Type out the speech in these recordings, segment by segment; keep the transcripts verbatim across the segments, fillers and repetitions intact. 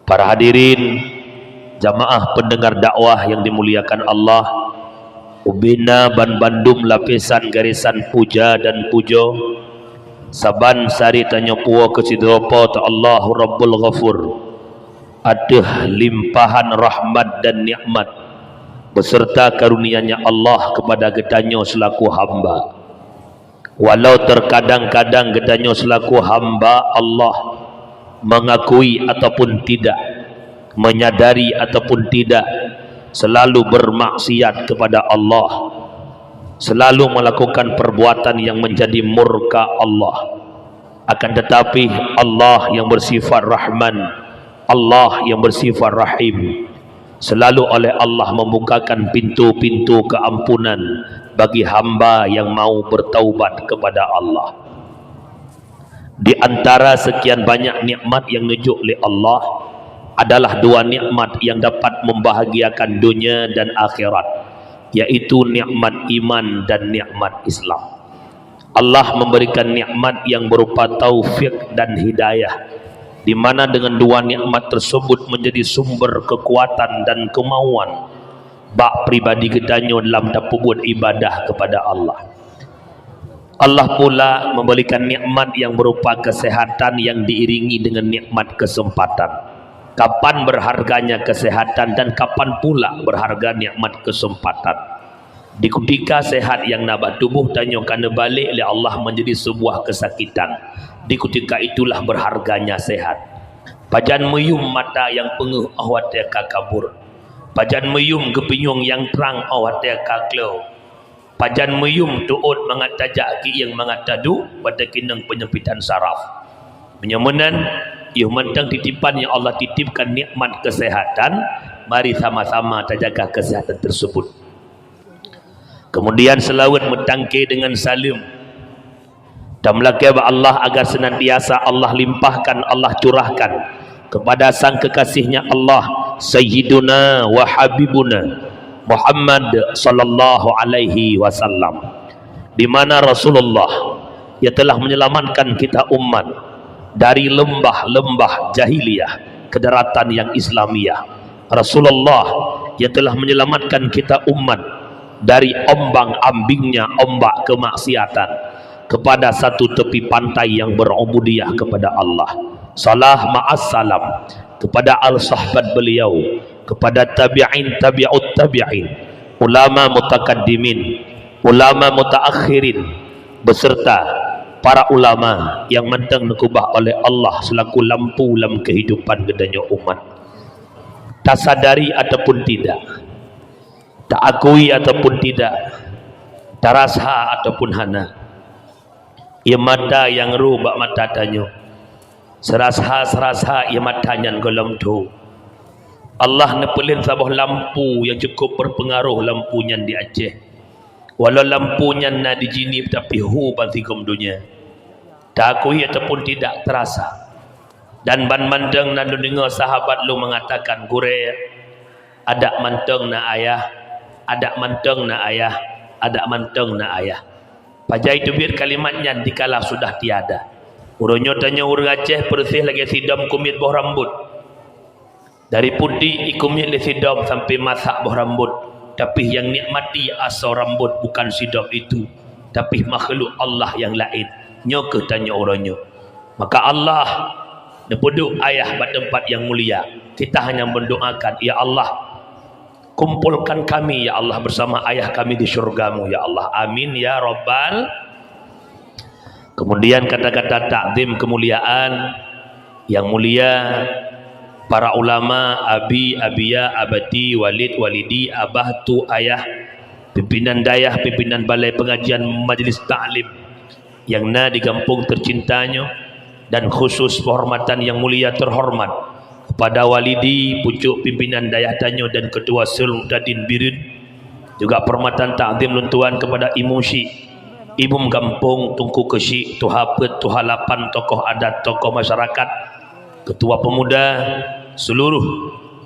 Para hadirin, jamaah pendengar dakwah yang dimuliakan Allah, ubena ban bandum lapisan garisan puja dan pujo, saban sari tanyoe puwoe keu sidroe Po teu Allah Rabbul Ghafur, ateueh limpahan rahmat dan nikmat beserta karunia-Nya Allah kepada geutanyoe selaku hamba. Walau terkadang-kadang geutanyoe selaku hamba Allah mengakui ataupun tidak, menyadari ataupun tidak, selalu bermaksiat kepada Allah, selalu melakukan perbuatan yang menjadi murka Allah. Akan tetapi, Allah yang bersifat Rahman, Allah yang bersifat Rahim, selalu oleh Allah membukakan pintu-pintu keampunan bagi hamba yang mau bertaubat kepada Allah. Di antara sekian banyak nikmat yang neujok lé Allah, adalah dua nikmat yang dapat membahagiakan dunia dan akhirat, yaitu nikmat iman dan nikmat Islam. Allah memberikan nikmat yang berupa taufik dan hidayah, di mana dengan dua nikmat tersebut menjadi sumber kekuatan dan kemauan bak pribadi geutanyoe dalam tapeubuet ibadah kepada Allah. Allah pula memberikan nikmat yang berupa kesehatan yang diiringi dengan nikmat kesempatan. Kapan berharganya kesehatan dan kapan pula berharga nikmat kesempatan? Di kutika sehat nyang na bak tuboh tanyoe ka neubalek lé Allah menjadi sebuah kesakitan. Di kutika itulah berharganya sehat. Pajan meuyum mata nyang peungeuh óh watée ka kabur. Pajan meuyum geupinyueng nyang trang óh watée ka kleu. Pajan meuyum teuôt mangat tajak kieng mangat taduek watée keunong penyempitan saraf. Meunyoe meunan, yoh mantong titipan nyang Allah titipkan nikmat kesehatan, mari sama-sama tajaga kesehatan tersebut. Kemudian seulaweuet meutangke deungon saleuem. Tameulakée bak Allah agar senantiasa Allah limpahkan, Allah curahkan kepada sang kekasih-Nya Allah, Sayyiduna wa Habibuna Muhammad sallallahu alaihi wasallam, di mana Rasulullah yang telah menyelamatkan kita umat dari lembah-lembah jahiliyah ke daratan yang Islamiyah. Rasulullah yang telah menyelamatkan kita umat dari ombang-ambingnya ombak kemaksiatan kepada satu tepi pantai yang berubudiyah kepada Allah. Salam ma'as salam kepada al sahabat beliau, kepada tabi'in, tabi'ut tabi'in, ulama mutakaddimin, ulama mutaakhirin, beserta para ulama yang mantong neukeubah oleh Allah selaku lampu lam kehidupan geutanyoe umat. Tasadari ataupun tidak, taakui ataupun tidak, tarasa ataupun hana, ie mata nyang rô bak mata tanyoe, seurasa-seurasa ie mata nyan gohlom tho. Allah neupeulén saboh lampu nyang cukup berpengaruh lampu nyan di Aceh. Walau lampu nyan na di Jeunieb, tapi hu bansigom donya. Taakui ataupun tidak, terasa. Dan ban mantong na lôn deungoe sahabat lôn mengatakan, "Gurée, adak mantong na ayah, adak mantong na ayah, adak mantong na ayah." Pajan teubiet kalimat nyan dikala sudah tiada. Uroe nyoe tanyoe ureuëng Aceh peureuséh lagée sidom kumiet boh rambot. Dari putéh ikumiet lé sidom sampai masak boh rambot, tapi nyang nikmati asoe rambot bukan sidom itu, tapi makhluk Allah nyang laén. Nyoe kheueh tanyoe uroe nyoe. Maka Allah neupeuduek ayah bak teumpat nyang mulia. Kita hanya mendoakan, "Ya Allah, kumpulkan kami, ya Allah, bersama ayah kami di syurga-Mu, ya Allah. Amin, ya Rabbal." Kemudian kata-kata takzim kemuliaan yang mulia para ulama, abi, abia, abati, walid, walidi, abah, tu, ayah, pimpinan dayah, pimpinan balai pengajian, majelis taklim yang na di gampông tercinta nyoe, dan khusus penghormatan yang mulia terhormat kepada walidi, pucuk pimpinan dayah tanyoe dan ketua Sultan Bireuen, juga penghormatan takzim lôn tuan kepada Imum Syik, Imum Gampông, Teungku Keuchik, Tuha Peuet, Tuha Lapan, tokoh adat, tokoh masyarakat, ketua pemuda, seluruh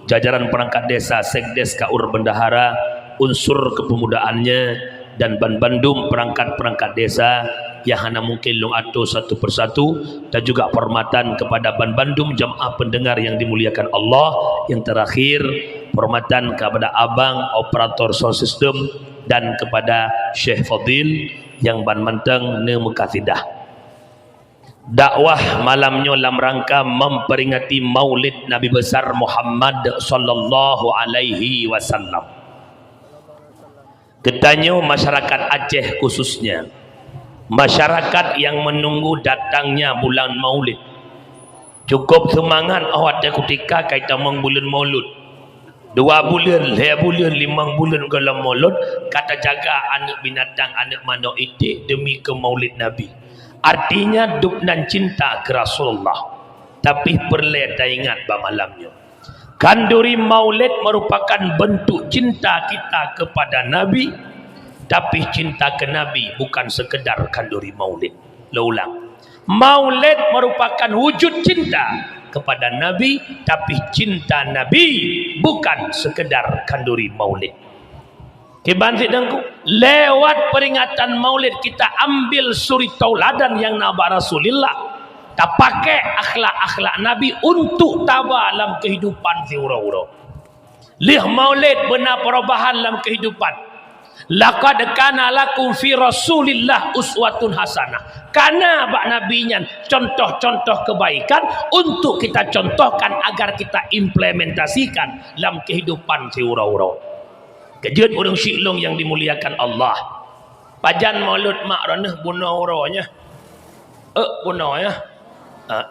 jajaran perangkat desa, sekdes, kaur, bendahara, unsur kepemudaannya, dan ban bandum perangkat-perangkat desa yang hana mungkin lôn atur satu persatu, dan juga penghormatan kepada ban bandum jamaah pendengar yang dimuliakan Allah. Yang terakhir, penghormatan kepada abang operator sound system dan kepada Syekh Fadil yang ban mantong neumeukasidah. Dakwah malam nyoe lam rangka memperingati Maulid Nabi Besar Muhammad sallallahu alaihi wasallam. Geutanyoe masyarakat Aceh khususnya, masyarakat yang menunggu datangnya bulan Maulid, cukup seumangat óh watée kutika ka itamong buleuen Maulud. Dua buleuen, lhée buleuen, limong buleuen gohlom Maulud, ka tajaga aneuëk binatang, aneuëk manok iték demi keu Maulid Nabi. Artinya, dub nan cinta keu Rasulullah, tapi peureulée taingat bak malam nyoe. Khanduri Maulid merupakan bentuk cinta kita kepada Nabi, tapi cinta ke Nabi bukan sekedar khanduri Maulid. Lôn ulang, Maulid merupakan wujud cinta kepada Nabi, tapi cinta Nabi bukan sekedar khanduri Maulid. Kiban cit Teungku, lewat peringatan Maulid kita ambil suri tauladan nyang na bak Rasulullah, tapakai akhlak-akhlak Nabi untuk taba lam kehidupan siuroe-uroe. Lheueh Maulid beuna perubahan lam kehidupan. "Laqad kana lakum fi Rasulillah uswatun hasanah." Kana bak Nabi nyan contoh-contoh kebaikan untuk kita contohkan agar kita implementasikan lam kehidupan siuroe-uroe. Keujeuet ureuëng syik lôn nyang dimuliakan Allah. Pajan Maulud mak droeneueh bunoe uroe nyoe? Euk bunoe nyoe? Ah,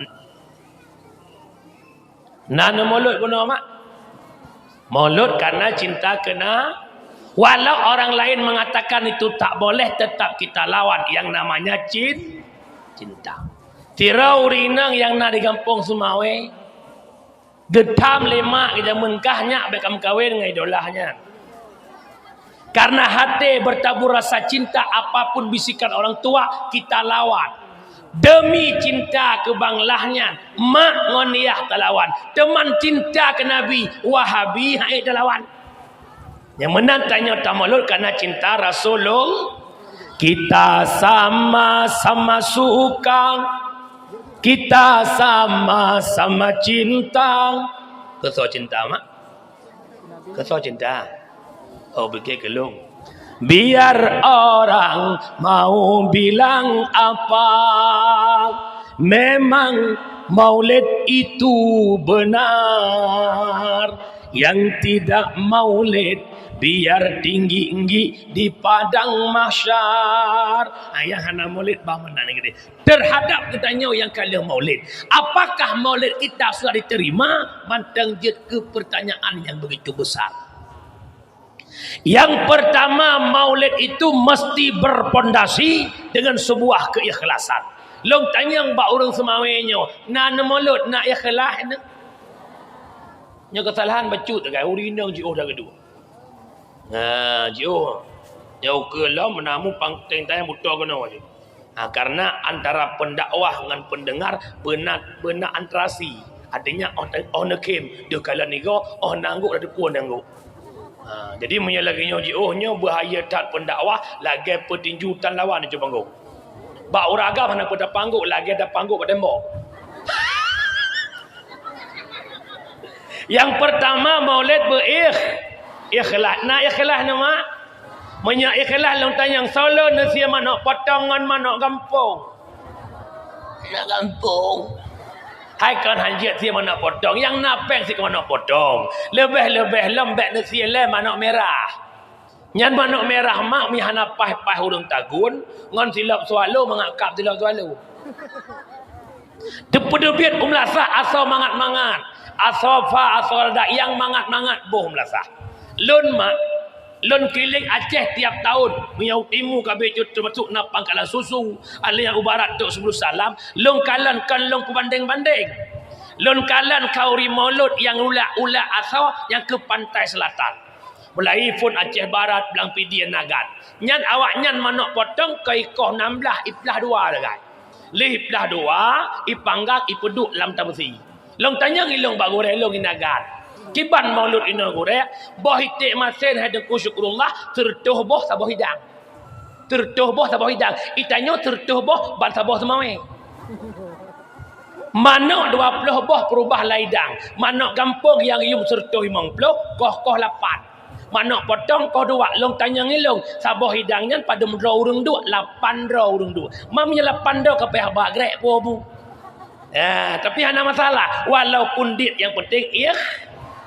na neumaulud bunoe mak? Maulud karena cinta keu Na-, walau orang lain mengatakan itu tak boleh, tetap kita lawan yang namanya cin-, cinta. Sidroe ureuëng inong nyang na di gampông Seumawé, geutham lé mak geuh jameun kah nyak bék kameukawen ngon idolah nyan. Karena hati bertabur rasa cinta, apapun bisikan orang tua, kita lawan. Demi cinta keu banglah nyan, mak ngon yah talawan. Teuma cinta keu Nabi, Wahabi hana talawan. Nyang meunan tanyoe tamaulud karena cinta Rasulullah. Kita sama-sama suka, kita sama-sama cinta. Keu soe cinta, mak? Keu soe cinta? Oh, bukon keu lôn. Biar orang mau bilang apa, memang Maulid itu benar. Yang tidak Maulid, biar tinggi-tinggi di padang mahsyar. Ah, nyang hana Maulid, bah meunan geude. Terhadap geutanyoe nyang ka lheueh Maulid, apakah Maulid kita sudah diterima? Mantong jeuet keu pertanyaan nyang begitu besar. Yang pertama, Maulid itu mesti berpondasi dengan sebuah keikhlasan. Lôn tanyong bak ureuëng Seumawé nyoe, na neumaulud, na ikhlas nyoe? Nyoe keusalahan bacut, kan? Ureuëng inong jiôh dah geuduek. Nah, jiôh. Nyoe ukeue lom, meunamu pang teng tayang butong keunoe jih. Ha, karena antara pendakwah ngon pendengar beuna, beuna antarasi. Artinya, oh, oh neukhém, deuh kalon igoe, oh nanggok, dah teupeue nanggok. Ha, jadi, meunyoe lagée nyoe jiôh nyoe, bahaya that pendakwah, lagée peutinju tan lawan di panggong. Bak ureuëng agam hana peue tapanggok, lagée tapanggok bak tembok. Yang pertama, Maulid beu-ikh-, ikhlas. Na ikhlas na, mak? Meunyoe ikhlas, lôn tanyong, soe lôn neusie manok potong ngon manok gampông? Manok gampông. Hai kon hanjeuet sie manok potong, nyang na péng sie keu manok potong. Leubeh-leubeh lom bék neusie lé manok mirah. Nyan manok mirah mak mi hana paih-paih ureuëng tagun, ngon silop swallow mangat kab silop swallow. Teupeuteubiet u meulasah asoe mangat-mangat, asoe fa, asoe rada nyang mangat-mangat boh u meulasah. Lôn mak, lôn keliling Aceh tiap tahun, meunyoe timu ka beucut teumasuk na Pangkalan Susu, alèh nyang u barat Tok Subul Salam, lôn kalon kon lôn peubandeng-bandeng. Lôn kalon khanduri maulud nyang ulak-ulak asoe nyang keu pantai selatan. Mulai phon Aceh Barat, Blang Pidie, Nagan. Nyan awaknyan manok potong ka ikoh nam blaih, iplah dua sagai. Lheuh iplah dua, ipanggang, ipeuduek lam tabeusi. Lôn tanyong ilôn bak gurée lôn i Nagan. Kiban maulud inoe gurée, boh iték masen hai Teungku Syukrullah, seureutôh boh saboh idang. Sireutoh boh saboh idang. Itanyoe sireutoh boh ban saboh seumawé. Manok dua ploh boh peurubah lam idang. Manok gampông nyang yum sireutoh limong ploh, koh-koh lapan. Manok potong koh dua, lôn tanyong ilôn, saboh idang nyan padum droe ureuëng duek? Lapan droe ureuëng duek. Mam nyan lapan droe ka payah ba grek po bu. Ya, tapi hana masalah. Walaupun dit, yang penting ikh-,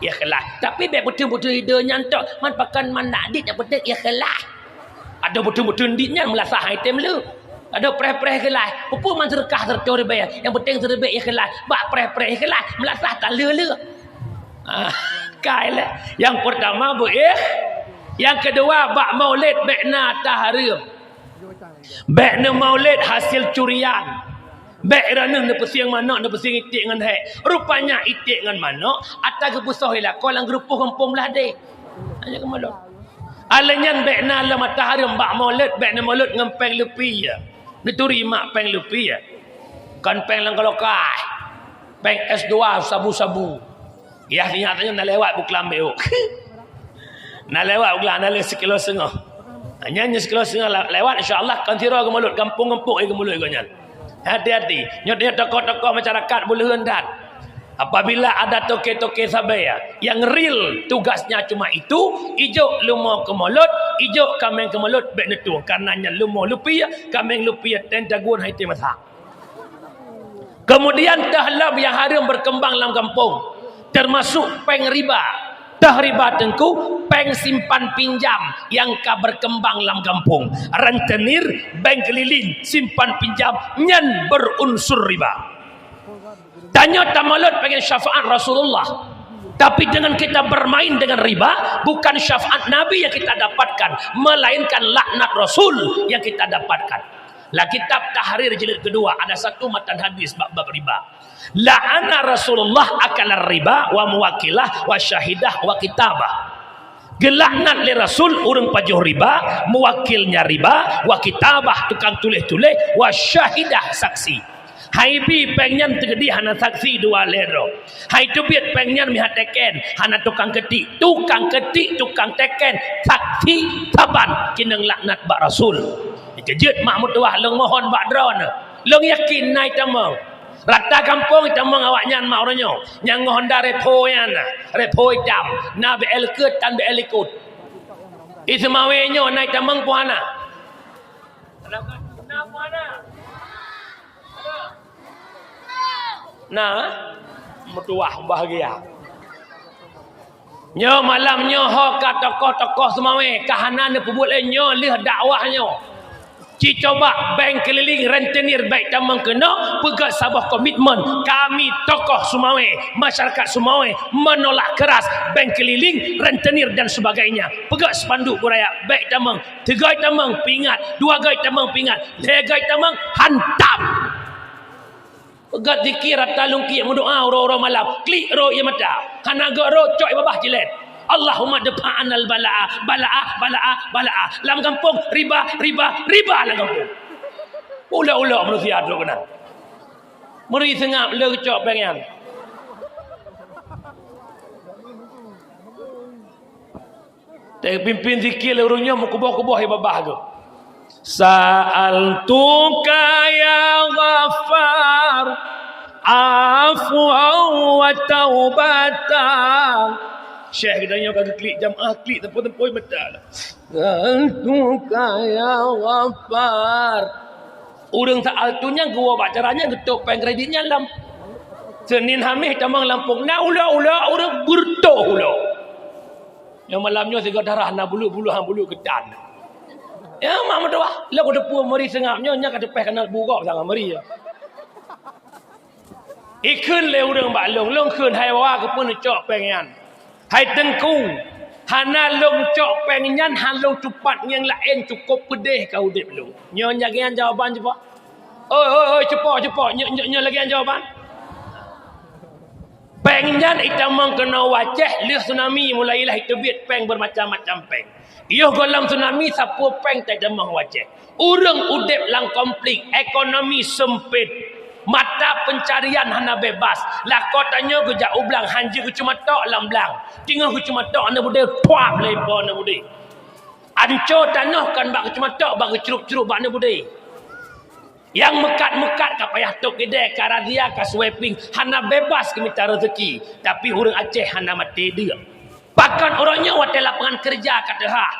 ikhlas. Tapi bék beutôi-beutôi ide nyan tok. Man pakon man nak dit, yang penting ikhlas. Adoh beutôi-beutôi dit nyan meulasah item le. Adoh preh-preh ikhlas. Peue man seudeukah sireutoh ribèe. Yang penting siribèe ikhlas. Bak preh-preh ikhlas, meulasah ka le-le. Ah, kai le. Yang pertama beu ikh-, yang kedua bak maulid bék na tahareuem. Bék neumaulid hasil curian. Bék droeneuh neupeusieng manok, neupeusieng iték ngon hék. Rupanya iték ngon manok ata geupeusoh ilako lam geurupoh gampông blah deh. Hanya keumalot. Alèh nyan bék na lom ata hareuem bak maulid, bék neumaulid ngon péng lupi ya. Neuturi mak péng lupi ya. Kon péng lam kalokai. Péng es dua sabu-sabu. Yah, sinyak tanyoe na lewat buklam beuk. Na lewat buklam, na lé sikilo seungoh. Nyan nyoe sikilo seungoh la-, lewat, insya Allah, kon sidroe geumulot, gampông-gampông, eh, geumulot gobnyan. Hati-hati. Nyoe, nyoe tokoh-tokoh masyarakat beuleuen that. Apabila ada toke-toke sabe yang real, tugasnya cuma itu, ijok leumo keu mulot, ijok kaméng keu mulot, bék neutueng. Karena nyan leumo lupi, kaméng lupi, ten tagun hai teumasak. Kemudian toh lom yang hareuem berkembang lam gampông, termasuk péng riba. Toh riba teungku, péng simpan pinjam yang ka berkembang lam gampông. Rentenir, bank keliling, simpan pinjam, nyan berunsur riba. Tanyoe tamulot pengen syafaat Rasulullah. Tapi dengan kita bermain dengan riba, bukan syafaat Nabi yang kita dapatkan, melainkan laknat Rasul yang kita dapatkan. Lah kitab Tahrir jilid kedua ada satu matan hadis bab-bab riba. La'ana Rasulullah akalar riba wa muwakilah wa syahidah wa kitabah. Geulaknat lé Rasul ureuëng pajoh riba, muwakilnya riba, wa kitabah tukang tuléh-tuléh, wa syahidah saksi. Hai bi péng nyan teugeudi hana saksi dua lhèe droe. Hai teubiet péng nyan meuhat teken hana tukang keutik, tukang keutik, tukang teken, saksi saban keunong laknat bak Rasul. Keujeuet mak meutuwah lôn mohon bak droeneuh. Lôn yakin na itamong. Rata gampông itamong awaknyan mak uroe nyoe. Nyang ngon honda repo nyan na, repo itam, na B L keut tan B L likot. Di Seumawé nyoe na itamong peue hana? Na, meutuwah bahagia. Nyoe malam nyoe ho ka tokoh-tokoh Seumawé ka hana neupeubuet lé nyoe lheueh dakwah nyoe. Ci coba bank keliling rentenir bék tamong keunoe peugah saboh komitmen. Kami tokoh Seumawé, masyarakat Seumawé menolak keras bank keliling rentenir dan sebagainya. Peugah spanduk beuraya bék tamong. Tiga tamong pingat, dua gai tamong pingat, lhèe gai tamong hantam. Peugah zikir rata lungkiek meudoa uroe-uroe malam, klik roh ie mata. Hana gok roh cok ie babah cilét. Allahumma dfa anal balaa, balaa, balaa, balaa. Lam gampông riba, riba, riba lam gampông. Ulok-ulok manusia trok keunan. Meuri seungab le geucok péng nyan. Teupimpin zikir lé ureuëng nyoe meukuboh-kuboh ie babah geuh. Sa'altuka ya Ghaffar afwan wa taubatan. Syekh geutanyoe ka geuklik jamaah klik tempo-tempo ie mata. Sa'altuka ya Ghaffar. Ureuëng sa'altu nyan geuwoe bak cara nyan geutôp péng kredit nyan lam. Senin Hamis tamong lam pong na ulok-ulok ureuëng beureutoh ulok. Nyoe malam nyoe sigoe darah na bulu-bulu han bulu geutan. Ya mak meutuwah, lôn kuteupeu meuri seungab nyoe nya ka teupeh kana bu gob sangat meuri. Ikheun lé ureuëng bak lôn, lôn kheun hai wa keupeue neucok péng nyan. Hai teungku, hana lôn cok péng nyan han lôn tupat nyang laén cukôp peudeh ka udeb lôn. Nyoe lagée nyan jawaban cuba. Oi oi oi cupo cupo nyoe nyoe lagée nyan jawaban. Péng nyan itamong keunoe u Aceh lheueh tsunami mulai lah iteubiet péng beumacam-macam péng. Yoh gohlom tsunami sapeue péng taitamong u Aceh. Ureuëng udeb lam konflik, ekonomi seumpet, mata pencarian hana bebas. Lakoe tanyoe geujak u blang han jeuet geucuma tok lam blang. Teungoh geucuma tok aneuk beudé tuap lé po aneuk beudé. Anco tanoh kon bak keuceumatok, bak geucrup-crup bak neubudé. Nyang meukat-meukat ka payah tôp keudè, ka razia, ka sweeping, hana beubaih geumita reuzeuki, tapi ureuëng Aceh hana maté deuk. Pakon uroe nyoe watée lapangan keureuja ka teuhah,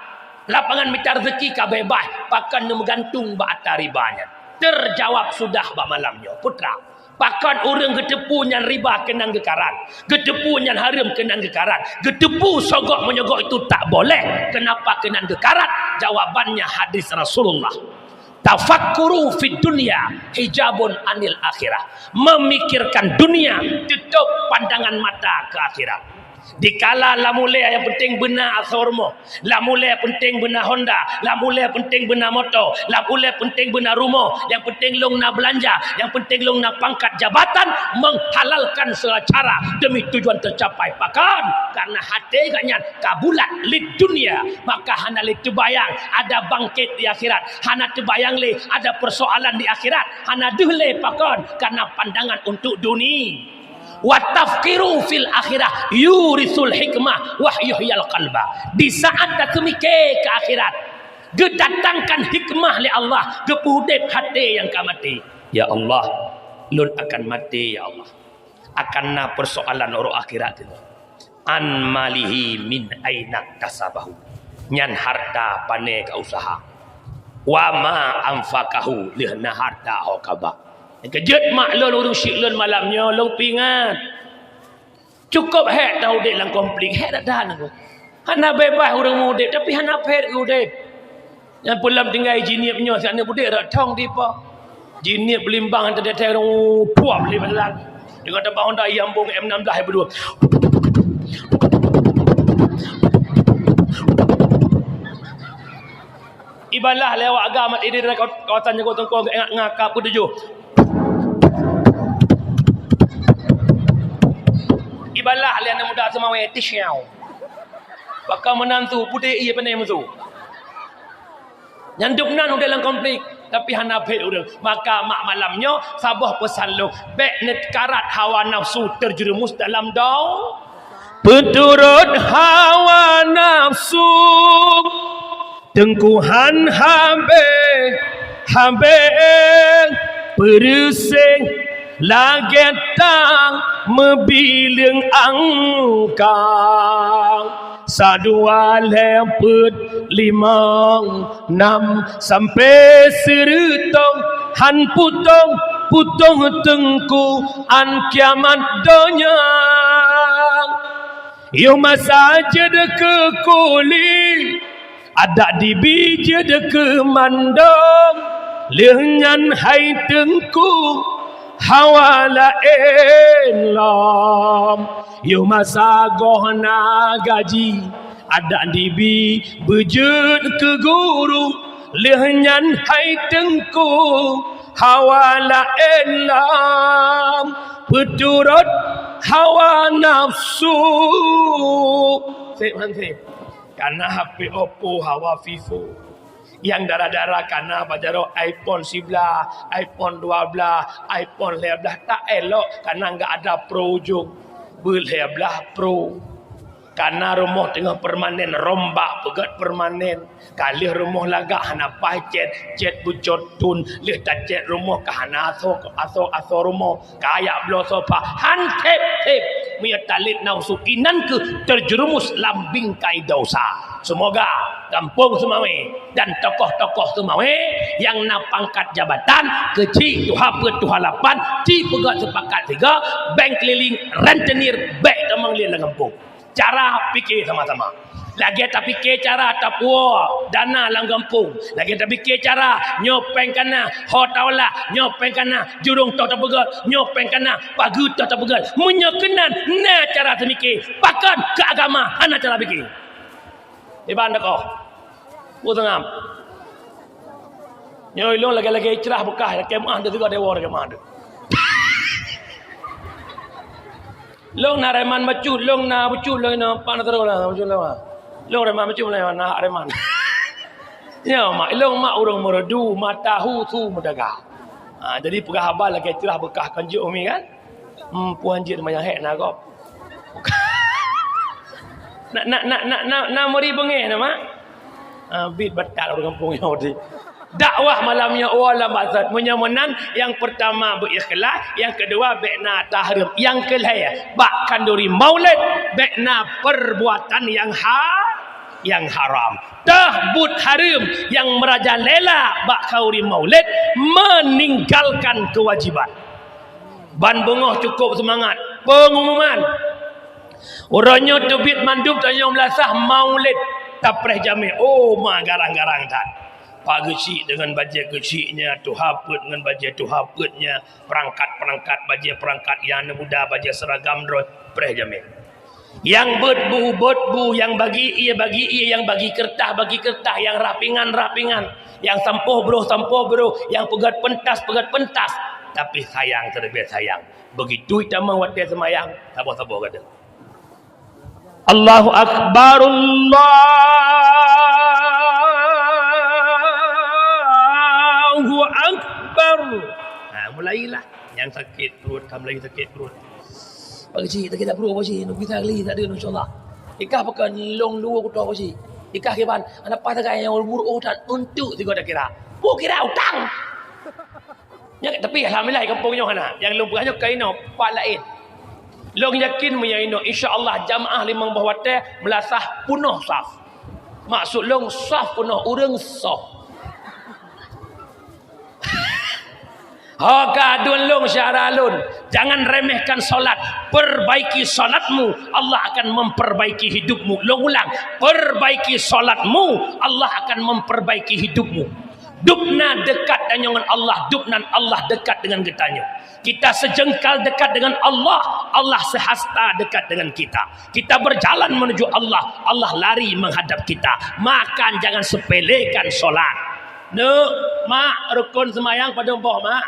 lapangan mita reuzeuki ka beubaih, pakon neumeugantung bak atra riba nyan? Teujaweueb sudah bak malam nyoe, putra. Pakon ureuëng geuteupeue nyan riba keunan geukarat, geuteupeue nyan hareuem keunan geukarat, geuteupeue sogok meunyoe gok itu tak boleh, keunapa keunan geukarat? Jawabannya hadis Rasulullah. Tafakkuru fid dunya hijabun anil akhirah. Memikirkan dunia tutup pandangan mata ke akhirat. Dikala lam ulée nyang penting beuna asoe rumoh, lam ulée penting beuna Honda, lam ulée penting beuna moto, lam ulée penting beuna rumoh, nyang penting lôn na beulanja, nyang penting lôn na pangkat jabatan, menghalalkan segala cara demi tujuan tercapai. Pakon? Karena hati gobnyan ka bulat lid dunia, maka hana lé teubayang ada bangkét di akhirat, hana teubayang lé ada persoalan di akhirat, hana deuh lé. Pakon? Karena pandangan untuk duni. Wa tafkiru fil akhirah yurisul hikmah wa yuhyil qalba. Di saat tateumike ke akhirat, geudatangkan hikmah lé Allah, geupeuudeb hati nyang ka maté. Ya Allah, lôn akan maté, ya Allah. Akan na persoalan uroe akhirat nyoe. An malihi min aina kasabahu. Nyan harta pane ka usaha. Wa ma anfaqahu, lheueh na harta ho ka ba. Keujeuet mak lôn, ureuëng syik lôn malam nyoe, lôn peuingat. Cukôp hék taudeb lam konflik, hék that-that nanggroe. Hana beubaih ureuëng meu-udeb, tapi hana phét udeb. Nyang peulom tinggai jinieub nyoe, siat nyoe udeb rot thong dipo. Jinieub beulimbang teudeutée rung puap lé badan. Deungon teubang honda yambong M enam belas dua. Ibalah lé awak agam mat idin kawasan Nyoe Teungku ingat ngaka peutujuh. Ibalah lé aneuk muda seumawé tisyau. Baka meunan su pudek ié pane musu. Nyan dum nan udeb lam konflik, tapi hana phét ureuëng. Maka mak malam nyoe saboh peusan lôn, bék neukarat hawa nafsu terjerumus dalam dau. Peuturot hawa nafsu, teungkuhan habéh-habéh, peureuséh lagée tang meubileueng angkang. Sa dua lhée peuet limong nam sampoe seureutôh, han putôh-putôh teungku án kiamat donya. Yoh masa jeuet keu kuli, adak dibi jeuet keu mandum, lheueh nyan hai teungku hawa laén lom. Yoh masa goh na gaji, adak dibi beujeuet keu guru, lheueh nyan hai teungku hawa laén lom, peuturot hawa nafsu. Sép han sép. Kana H P Oppo hawa Vivo. Nyang dara-dara kana bak jaroe iPhone siblaih, iPhone dua blaih, iPhone lhée blaih, tak elok kana enggak ada pro ujong. Beuet lhée blaih pro. Kana rumoh teungoh permanen, rombak peugét permanen. Ka lheueh rumoh lagak hana paih cét, cét bucot thon, lheueh tacét rumoh ka hana asoe, asoe, asoe rumoh. Kajak bloe sofa han thép-thép, meunyoe talét nafsu inan kheueh terjerumus lam bingkai desya. Seumoga gampông Seumawé dan tokoh-tokoh Seumawé nyang na pangkat jabatan keuchik tuha peuet tuha lapan, ci peugah seupakat sigoe, beng keulileng, rentenir, bék tamong lé lam gampông. Cara pike sama-sama. Lagée tapike cara tapuwoe dana lam gampông, lagée tapike cara nyoe péng kana ho taolah, nyoe péng kana jurông toh tapeugét, nyoe péng kana pageue toh tapeugét. Meunyoe keunan na cara teumike, pakon keu agama hana cara pike? Iban dakoh. Peue seungab? Nyoe ilong lagée-lagée icrah beukah, lagée meuah deuh sigoe dewo lagée meuah deuh. Long na reman bacut, long na bacut, long na pan terus lah bacut lah. Long reman bacut lah na reman. Ya mak, long mak urang meureudu, mata hu su meudaga. Ha, jadi peugah haba lagée icrah beukah kan jeuet umi kan? Hmm, puan jeuet manyang hék na gob. Na na na na na, na meuri beungéh na mak. Ah, bit batal ureuëng gampông nyoe di. Dakwah malam nyoe, oh, lam maksud. Meunyoe meunan, nyang peurtama beu ikhlas, nyang keudua bèk na tahreum, nyang keulhèe bak khanduri maulid bèk na peurbuatan nyang ha-, nyang haram. Teuh buet hareuem nyang meurajalela bak khanduri maulid, meninggalkan kewajiban. Ban beungoh cukôp seumangat. Peungumuman. Uroe nyoe teubiet mandum tanyoe meulasah maulid tapreh jamé. Oh, ma garang-garang that. Pak geuchik deungon bajèe geuchiknya, tuha peuet deungon bajèe tuha peuetnya, peurangkat-peurangkat, bajèe peurangkat nyang muda, bajèe seuragam droe preh jamé. Nyang beuet bu, beuet bu, nyang bagi ié, bagi ié, nyang bagi keureutah, bagi keureutah, nyang rhah pingan, rhah pingan, nyang sampoh broh, sampoh broh, nyang peugöt peuntas, peugöt peuntas. Tapi sayang, teuleubèh sayang. Begitu tamong watèe seumayang, saboh-saboh gata. Allahu Akbar, Allahu Akbar. Ha, mulailah. Nyang sakét pruet, ka mulai sakét pruet. Pak Cik, sakét pruet, Pak Cik. Nunggu kita kali, tak ada, insyaAllah. Ikah pakai lông dua kuto, Pak Cik. Ikah kiban, anak pas sagai nyang umur, oh, tak untuk tiga dah kira. Mau kira utang. Nyan, tapi alhamdulillah, gampông nyoe hana. Nyang lôn peugah nyoe ka inoe, pat laén. Lôn yakin meunyoe inoe, insya Allah jamaah limong boh watèe meulasah peunoh saf. Maksud lôn saf peunoh ureuëng soh. Ho ka aduen lôn syedara lôn, jangan remehkan salat. Perbaiki salatmu, Allah akan memperbaiki hidupmu. Lôn ulang, perbaiki salatmu, Allah akan memperbaiki hidupmu. Dubna dekat tanyoe ngon Allah, dubnan Allah dekat dengan geutanyoe. Kita sejengkal dekat dengan Allah, Allah sehasta dekat dengan kita. Kita berjalan menuju Allah, Allah lari menghadap kita. Maka jangan sepelekan salat. Neuk, mak, rukun seumayang padum boh, mak?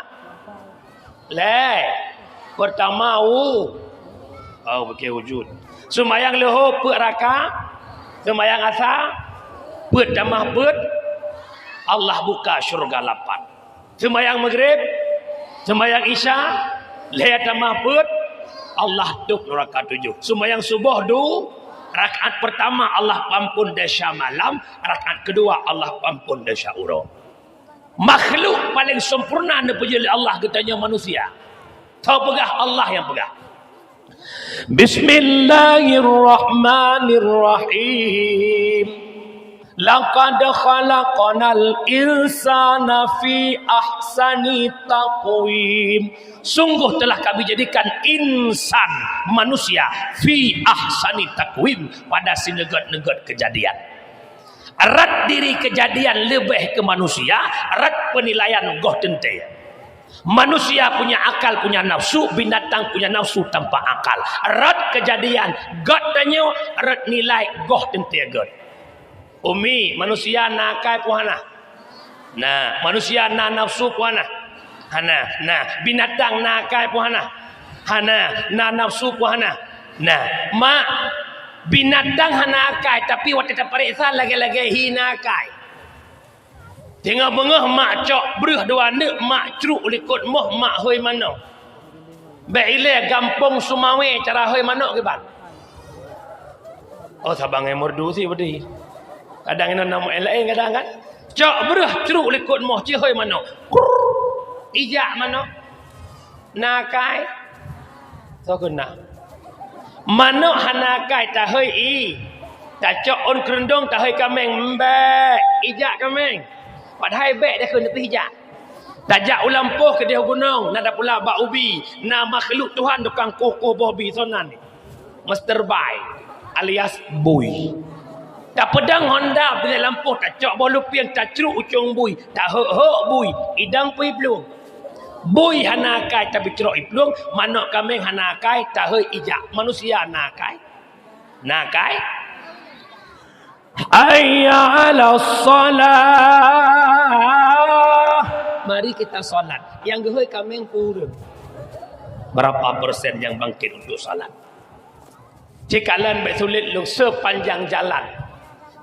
Lhèe. Peurtama, u. Oh, bukon wujud. Seumayang leuhô peuet raka, seumayang asa peuet tamah peuet, Allah buka syurga lapan. Seumayang Maghrib, seumayang Isya, lhèe tamah peuet, Allah tôb neuraka tujoh. Seumayang Suboh du, rakaat peurtama Allah pampon desya malam, rakaat keudua Allah pampon desya uroe. Makhluk paleng sempurna neupeujeuet lé Allah geutanyoe manusia. Soe peugah? Allah nyang peugah. Bismillahirrahmanirrahim. Laqad khalaqnal insana fi ahsani taqwim. Sungguh telah Kami jadikan insan, manusia, fi ahsani taqwim, pada sineugét-neugét keujadian. Rot diri keujadian leubeh keu manusia, rot peunilaian goh teuntèe. Manusia punya akal, punya nafsu, binatang punya nafsu tanpa akal. Rot keujadian, göt tanyoe, rot nilai goh teuntèe göt. Umi, manusia na akai peue hana? Na. Manusia na nafsu peue hana? Hana. Na. Binatang na akai peue hana? Hana. Na nafsu peue hana? Na. Mak, binatang hana akai, tapi watèe tapareksa lagèe-lagèe hi na akai. Teungoh beungoh mak cok breuh dua neuk, mak cruk likot moh, mak hôi manok. Bèk ilèe gampông Sumawe cara hôi manok kiban. Oh, saban ngon merdu sit beudôh. Kadang inong na meu'en laén kadang kan. Cok breuh cruk likot moh cit hôi manok. Krrrr. Ijak manok. Na akai? Soe kheun na? Manok hana akai tahôi ie. Tacok ôn keureuntông tahôi kaméng, mbèk, ijak kaméng. Padahai bèk deh kheun, tapi ijak. Tajak u lampôh keudeh u gunong, na tapula bak ubi, na makhluk Tuhan tukang koh-koh boh bi, soe nan? Master Bai alias Bui. Tapeudong honda bak lampôh, tacok boh lupieng, tacruk ucông bui, tahôk-hôk bui, idong pih plueng. Bui hana akai tapi crok i plueng, manok kaméng hana akai tahôi ijak. Manusia na akai? Na akai? Hayya 'alas shalah. Mari kita salat. Nyang geuhôi kaméng peue ureueng? Berapa persen yang bangkit untuk salat? Cikalon bèk sulet lôn, sepanjang jalan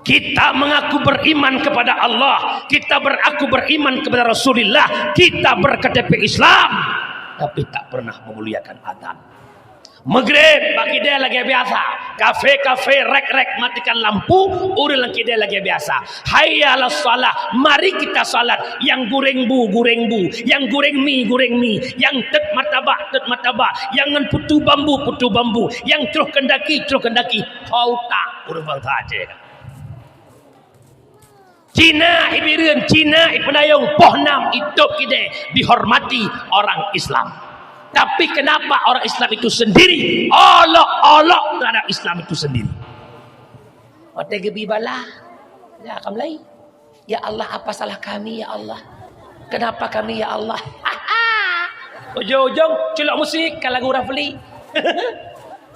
kita mengaku beriman kepada Allah, kita beraku beriman kepada Rasulullah, kita berKTP Islam, tapi tak pernah memuliakan azan. Maghrib bak kidée lagée biasa. Kafe-kafe, rek-rek matikan lampu, ureuëng lam kidée lagée biasa. Hayya 'alas shalah, mari kita salat. Nyang gureng bu, gureng bu. Nyang gureng mi, gureng mi. Nyang tet martabak, tet martabak. Nyang ngon putu bambu, putu bambu. Nyang troh keundaki, troh keundaki. Ho utak ureuëng bansa Aceh. Cina i Bireuen, Cina i Peunayong, poh nam i tôb kidée dihormati orang Islam. Tapi kenapa orang Islam itu sendiri? Olok-olok terhadap Islam itu sendiri. Watée geubi bala, ya, ka mulai. Ya Allah, apa salah kami, ya Allah? Kenapa kami, ya Allah? Ujong-ujong culok musik ka lagu Rafli.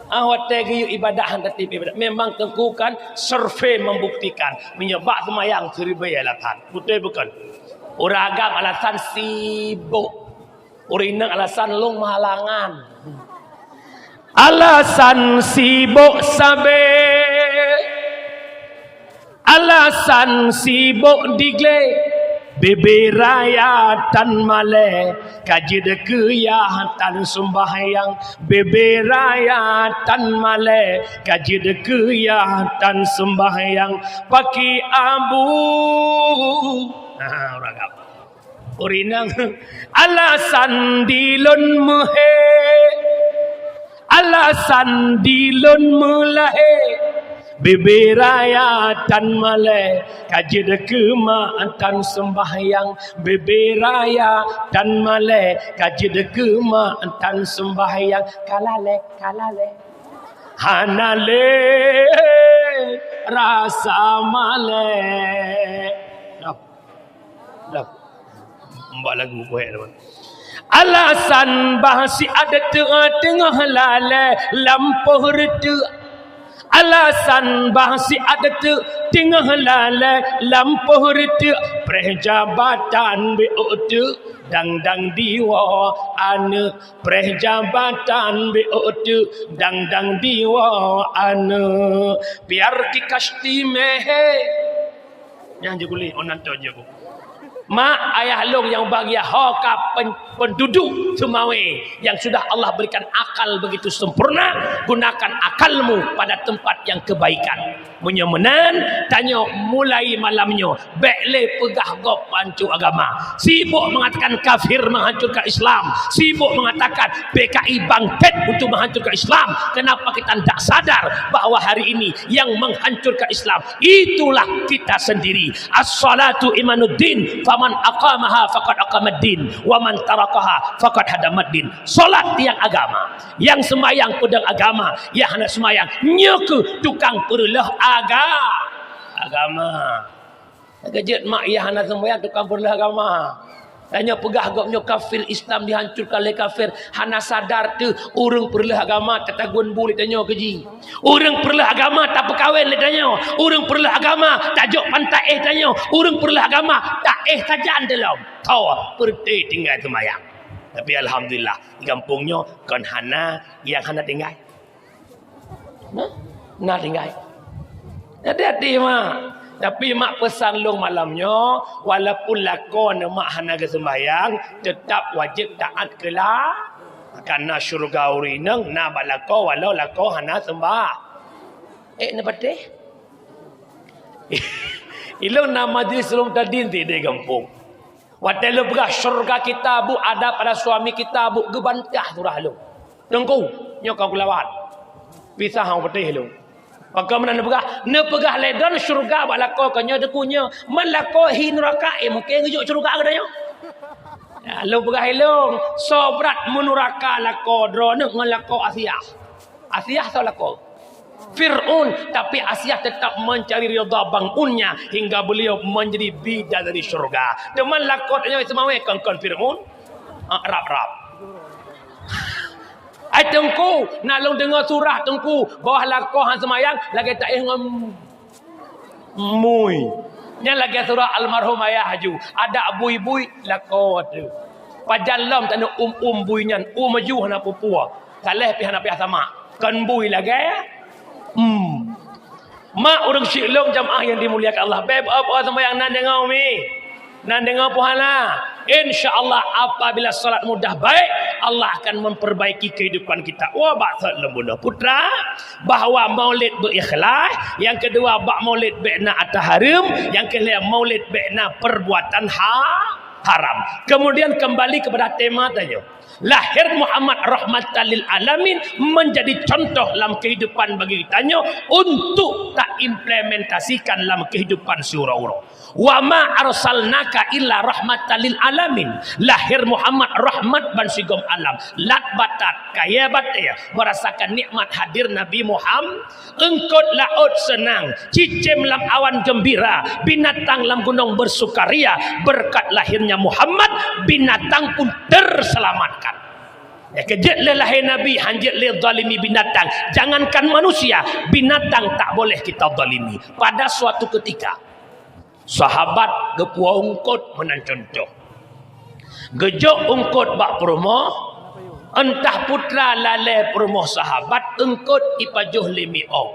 Ah, watée geuyue ibadah, han tatib ibadah. Memang Teungku kan survei membuktikan, meunyoe bak seumayang siribée alasan. Beutôi bukon? Ureuëng agam alasan sibok. Ureuëng inong alasan lôn meuhalangan. Alasan sibok sabe. Alasan sibok digle, bebe raya tan malée, ka jeuet keu yah tan seumbahyang, bebe raya tan malée, ka jeuet keu yah tan seumbahyang, paki abu. Ha, ureuëng agam. Ureuëng inong, alasan dilôn meuhé, alasan dilôn meulahé, bebe raya tan malée, ka jeuet keu mak tan seumbahyang, bebe raya tan malée, ka jeuet keu mak tan seumbahyang, ka lalée, ka lalée. Hana lé rasa malée. Dah. Dah. Mbak lagu poék teuma. Alasan bah siat teungoh-teungoh lalée lampôh reuteuek. Alasan bah siat teungoh lalée lampôh reuteuek. Preh jabatan beu teuk dang-dang diwoe aneuëk. Preh jabatan beu teuk dang-dang diwoe aneuëk. Biar ki kasti meuhé. Nyang jeuet kuleh, oh, nan toh jeuet ku. Mak ayah lôn nyang bahagia, ho ka pen-, penduduk Seumawé yang sudah Allah berikan akal begitu sempurna, gunakan akalmu pada tempat yang kebaikan. Meunyoe meunan, tanyoe mulai malam nyoe, bék lé peugah gob hanco agama. Sibok mengatakan kafir menghancurkan Islam, sibok mengatakan P K I bangkit untuk menghancurkan Islam. Kenapa kita tidak sadar bahwa hari ini yang menghancurkan Islam itulah kita sendiri. As-salatu imaduddin, faman aqamaha faqad aqamaddin, wa man tarakaha faqad hadamaddin. Salat tiang agama, nyang seumayang peudong agama, nyang hana seumayang nyoe keuh tukang peureuloh aga-, agama. Ka jeuet mak nyang hana seumayang tukang peureuloh agama. Tanyoe peugah gobnyoe kafir, Islam dihancurkan lé kafir, hana sadar teuh ureuëng peureuloh agama tatagun bu lé tanyoe keu jih. Ureuëng peureuloh agama tapeukawen lé tanyoe. Ureuëng peureuloh agama tajok pantaéh tanyoe. Ureuëng peureuloh agama taéh sajan teuh lom. Tho, peureute tinggai seumayang. Tapi alhamdulillah, di gampông nyoe kon hana nyang hana tinggai. Nah, na tinggai. Hati-hati, mak. Tapi mak peusan lôn malam nyoe, walaupun lakoe neuh mak hana geuseumbahyang, teutap wajéb taát keu la-, karena syeuruga ureuëng inong na bak lakoe walau lakoe hana seumbah. Eh, neupatéh? Ilôn na majlis ulôn tadi di, di gampông. Watée lôn peugah syeuruga kita bu ada pada suami kita bu geubantah surah lôn. Teungku, nyoe ka kulawan. Pisah hang peuteh lôn. Pakon meunan neupeugah, neupeugah lé droen syeuruga bak lakoe keu nyoe Teungku nyoe. Man lakoe hi neuraka, eh, mungken geujok syeuruga geutanyoe. Ya, lôn peugah ilôn, soe brat meunuraka lakoe droeneuh ngon lakoe Asiah. Asiah soe lakoe? Fir'aun, tapi Asiah tetap mencari ridha bangunnya hingga beliau menjadi bidadari syurga. Teuma lakoe tanyoe Ismail kon-kon Fir'aun? Ah, rab-rab. Ai Teungku, na lôn deungoe surah Teungku, bawah lakoe han seumayang, lagée taéh ngon mui. Nyan lagée surah almarhum ayah aju, adak bui-bui lakoe teuh. Pajan lom taneuk um-um bui nyan, um aju hana peue-peue. Saléh pih hana payah samak. Kon bui lagée, hmm. Mak ureuëng syik lôn jamaah nyang dimuliakan Allah. Bék beuet-beuet seumayang nan deungoe umi. Nan deungoe puhala. Insya Allah, apabila salat mudah baik, Allah akan memperbaiki kehidupan kita. Wa bak that lom bunoe putra, bahwa maulid beu ikhlas, yang kedua bak maulid bèk na ata hareuem, yang ketiga maulid bèk na perbuatan ha-, haram. Kemudian kembali kepada tema tanyoe. Lahir Muhammad rahmatan lil alamin menjadi contoh lam kehidupan bagi tanyoe untuk taimplementasikan lam kehidupan siuroe-uroe. Wa ma arsalnaka illa rahmatan lil alamin. Lahir Muhammad rahmat ban sigom alam. Lat batat, kayèe batèe, merasakan nikmat hadir Nabi Muhammad. Eungkôt laôt seunang, cicém lam awan gembira, binatang lam gunong bersukaria, berkat lahirnya Muhammad, binatang pun terselamatkan. Ya, keu jeuet lé lahé Nabi, hanjeuet lé zalimi binatang. Jangankan manusia, binatang tak boleh kita zalimi. Pada suatu ketika, sahabat geupuwoe eungkôt meunan contoh. Geujok eungkôt bak peurumoh, entah putra lalè peurumoh sahabat, eungkôt ipajoh lé miong.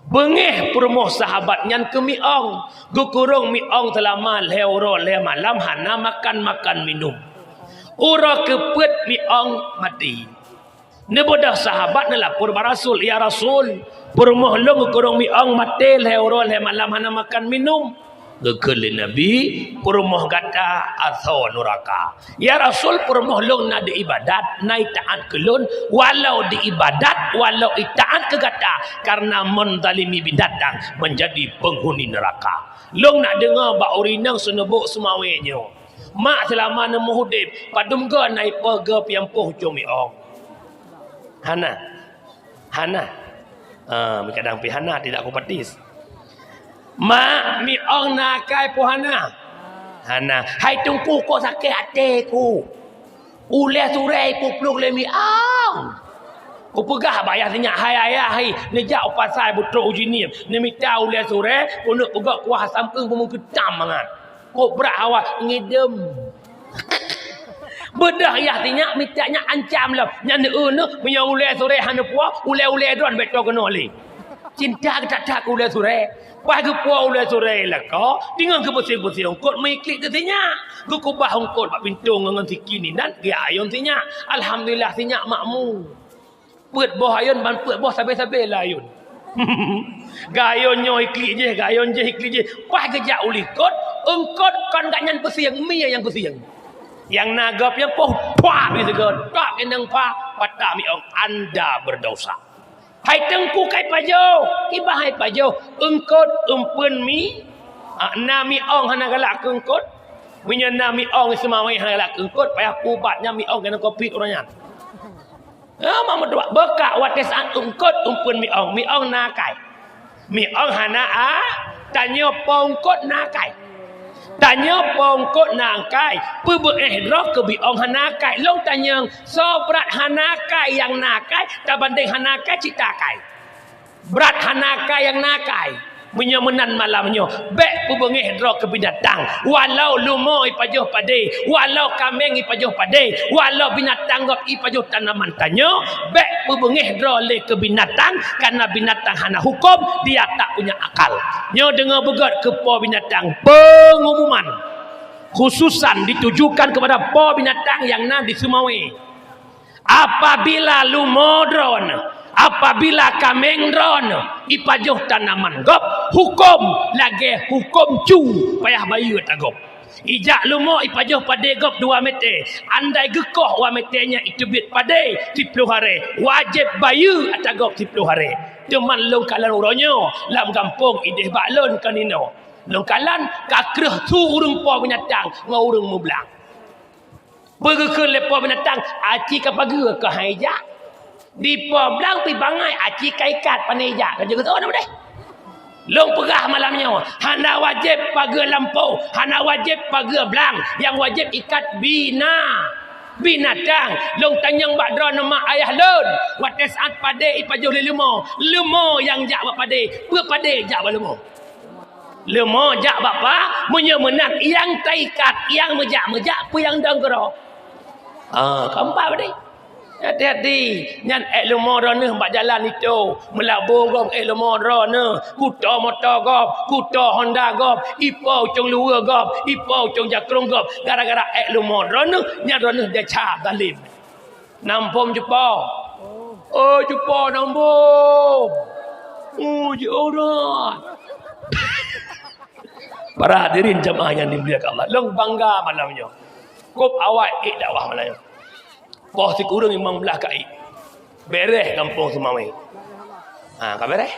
Beungéh peurumoh sahabat nyan keu miong, geukurong miong seulama lhèe uroe lhèe malam hana makan-makan minum. Uroe keupeuet miong maté. Neubeudôh sahabat neulapor bak Rasul, "Ya Rasul, peurumoh lôn geukurong miong maté lhèe uroe lhèe malam hana makan minum." Geukheun lé Nabi, "Peurumoh gata asoe nuraka." "Ya Rasul, peurumoh lôn na di ibadat, na itaat keu lôn, walau di ibadat, walau itaat keu gata, karena menzalimi binatang menjadi penghuni neraka." Lôn na deungoe bak ureueng inong seuneubok seumawé nyoe. Mak seulama neumeuh udeb, padum goe na ipeugöt piampoh ucong miong. Hana. Hana. Ah, kadang pih hana, tidak kupatis. Mak, miong na akai peue hana? Hana. Hai Teungku, kok sakét até ku. Ulèe surèe iplueng-plueng lé miong. Kupeugah bak ayah sinyak, "Hai ayah, hai, neujak u pasai beutrok uji niem, neumita ulèe surèe, keuneuk peugöt kuah asam peueng beumeukeutam mangat." Kok brat hawa ngidem. Beudôh yah sinyak mita nyak ancam lom. Nyan eu neuh, meunyoe ulèe surèe hana puwoe, ulèe-ulèe droen bèk toe keunoe lé. Cinta geutak-tak keu ulèe surèe. Pas geupuwoe ulèe surèe lakoe, deungon geupeusieng-peusieng eungkôt meuiklik teuh sinyak. Geukubah eungkôt bak pintoe ngon, ngon sikin inan, geuayôn sinyak. Alhamdulillah, sinyak makmu. Peuet boh ayôn ban peuet boh sabe-sabe lé ayôn. Geuayôn nyoe iklik jih, geuayôn jih iklik jih. Pas geujak u likot, eungkôt kon gobnyan peusieng, mie nyang peusieng. Nyang na gob nyang poh, pah, mie sigoe, tok keunong pah, patah miong, anda berdosa. Hai Teungku, kai pajoh, kiban hai pajoh, eungkôt eumpeuen mi-, ah, na miong hana galak keu eungkôt. Meunyoe na miong seumawé hana galak keu eungkôt, payah peuubat nyan miong keunan covid ureueng nyan. Ah, mak meutuah, beukak watèe saat eungkôt eumpeuen miong, miong na akai. Miong hana a-, tanyoe po eungkôt na akai. Tanyoe po eungkôt na akai, peubeuéh droe keu miong hana akai. Lôn tanyong, soe brat hana akai nyang na akai, tabandéng hana akai cit akai. Brat hana akai nyang na akai. Meunyoe meunan malam nyoe, bèk peubeungéh droe keu binatang. Walau leumo ipajoh padé, walau kaméng ipajoh padé, walau binatang gob ipajoh tanaman tanyoe, bèk peubeungéh droe lé keu binatang, karena binatang hana huköm, dia tak punya akal. Nyoe deungoe beugöt keu po binatang, pengumuman khususan ditujukan kepada po binatang nyang na di seumawé. Apabila leumo droeneuh, apabila kaméng droeneuh ipajoh tanaman gob, huköm lagèe huköm cu payah bayeue ata gob. Ijak leumo ipajoh padé gob dua mètè, andai geukoh dua mètè nyan iteubiet padé siplôh haré, wajéb bayeue ata gob siplôh haré. Teuma lôn kalon uroe nyoe lam gampông idéh bak lôn kon inoe. Lôn kalon ka kreueh su ureueng po binatang ngon ureueng meublang. Peue geukheun lé po binatang, aci ka pageue keuh han ijak. Di po blang pih bangai, aci ka ikat, pane ijak, ka jeuet geutanyoe na udeh. Lôn peugah malam nyoe, hana wajéb pageue lampôh, hana wajéb pageue blang, nyang wajéb ikat bina-, binatang. Lôn tanyong bak droeneuh mak ayah lôn, watèe saat padé ipajoh lé leumo, leumo nyang jak bak padé, peue padé jak bak leumo? Leumo jak bak pa, meunyoe meunan nyang taikat, nyang meujak-meujak peue nyang dong keudroe. Ah, keumpat padé. Hati-hati, nyan ék leumo droeneuh bak jalan itu, meulabo gob ék leumo droeneuh, kuto moto gob, kuto Honda gob, ipo ucong luwa gob, ipo ucong jakrong gob, gara-gara ék leumo droeneuh, nyan droeneuh desya zalim. Nam phom cupo. Oh, cupo nam phom. Oh, ji orang. Para hadirin jamaah yang dimuliakan Allah, lôn bangga malam nyoe. Kop awai ék dakwah malam nyoe. Poh sikureueng limong blaih ka ék. Bereh gampông Seumawé. Ha, ka bereh?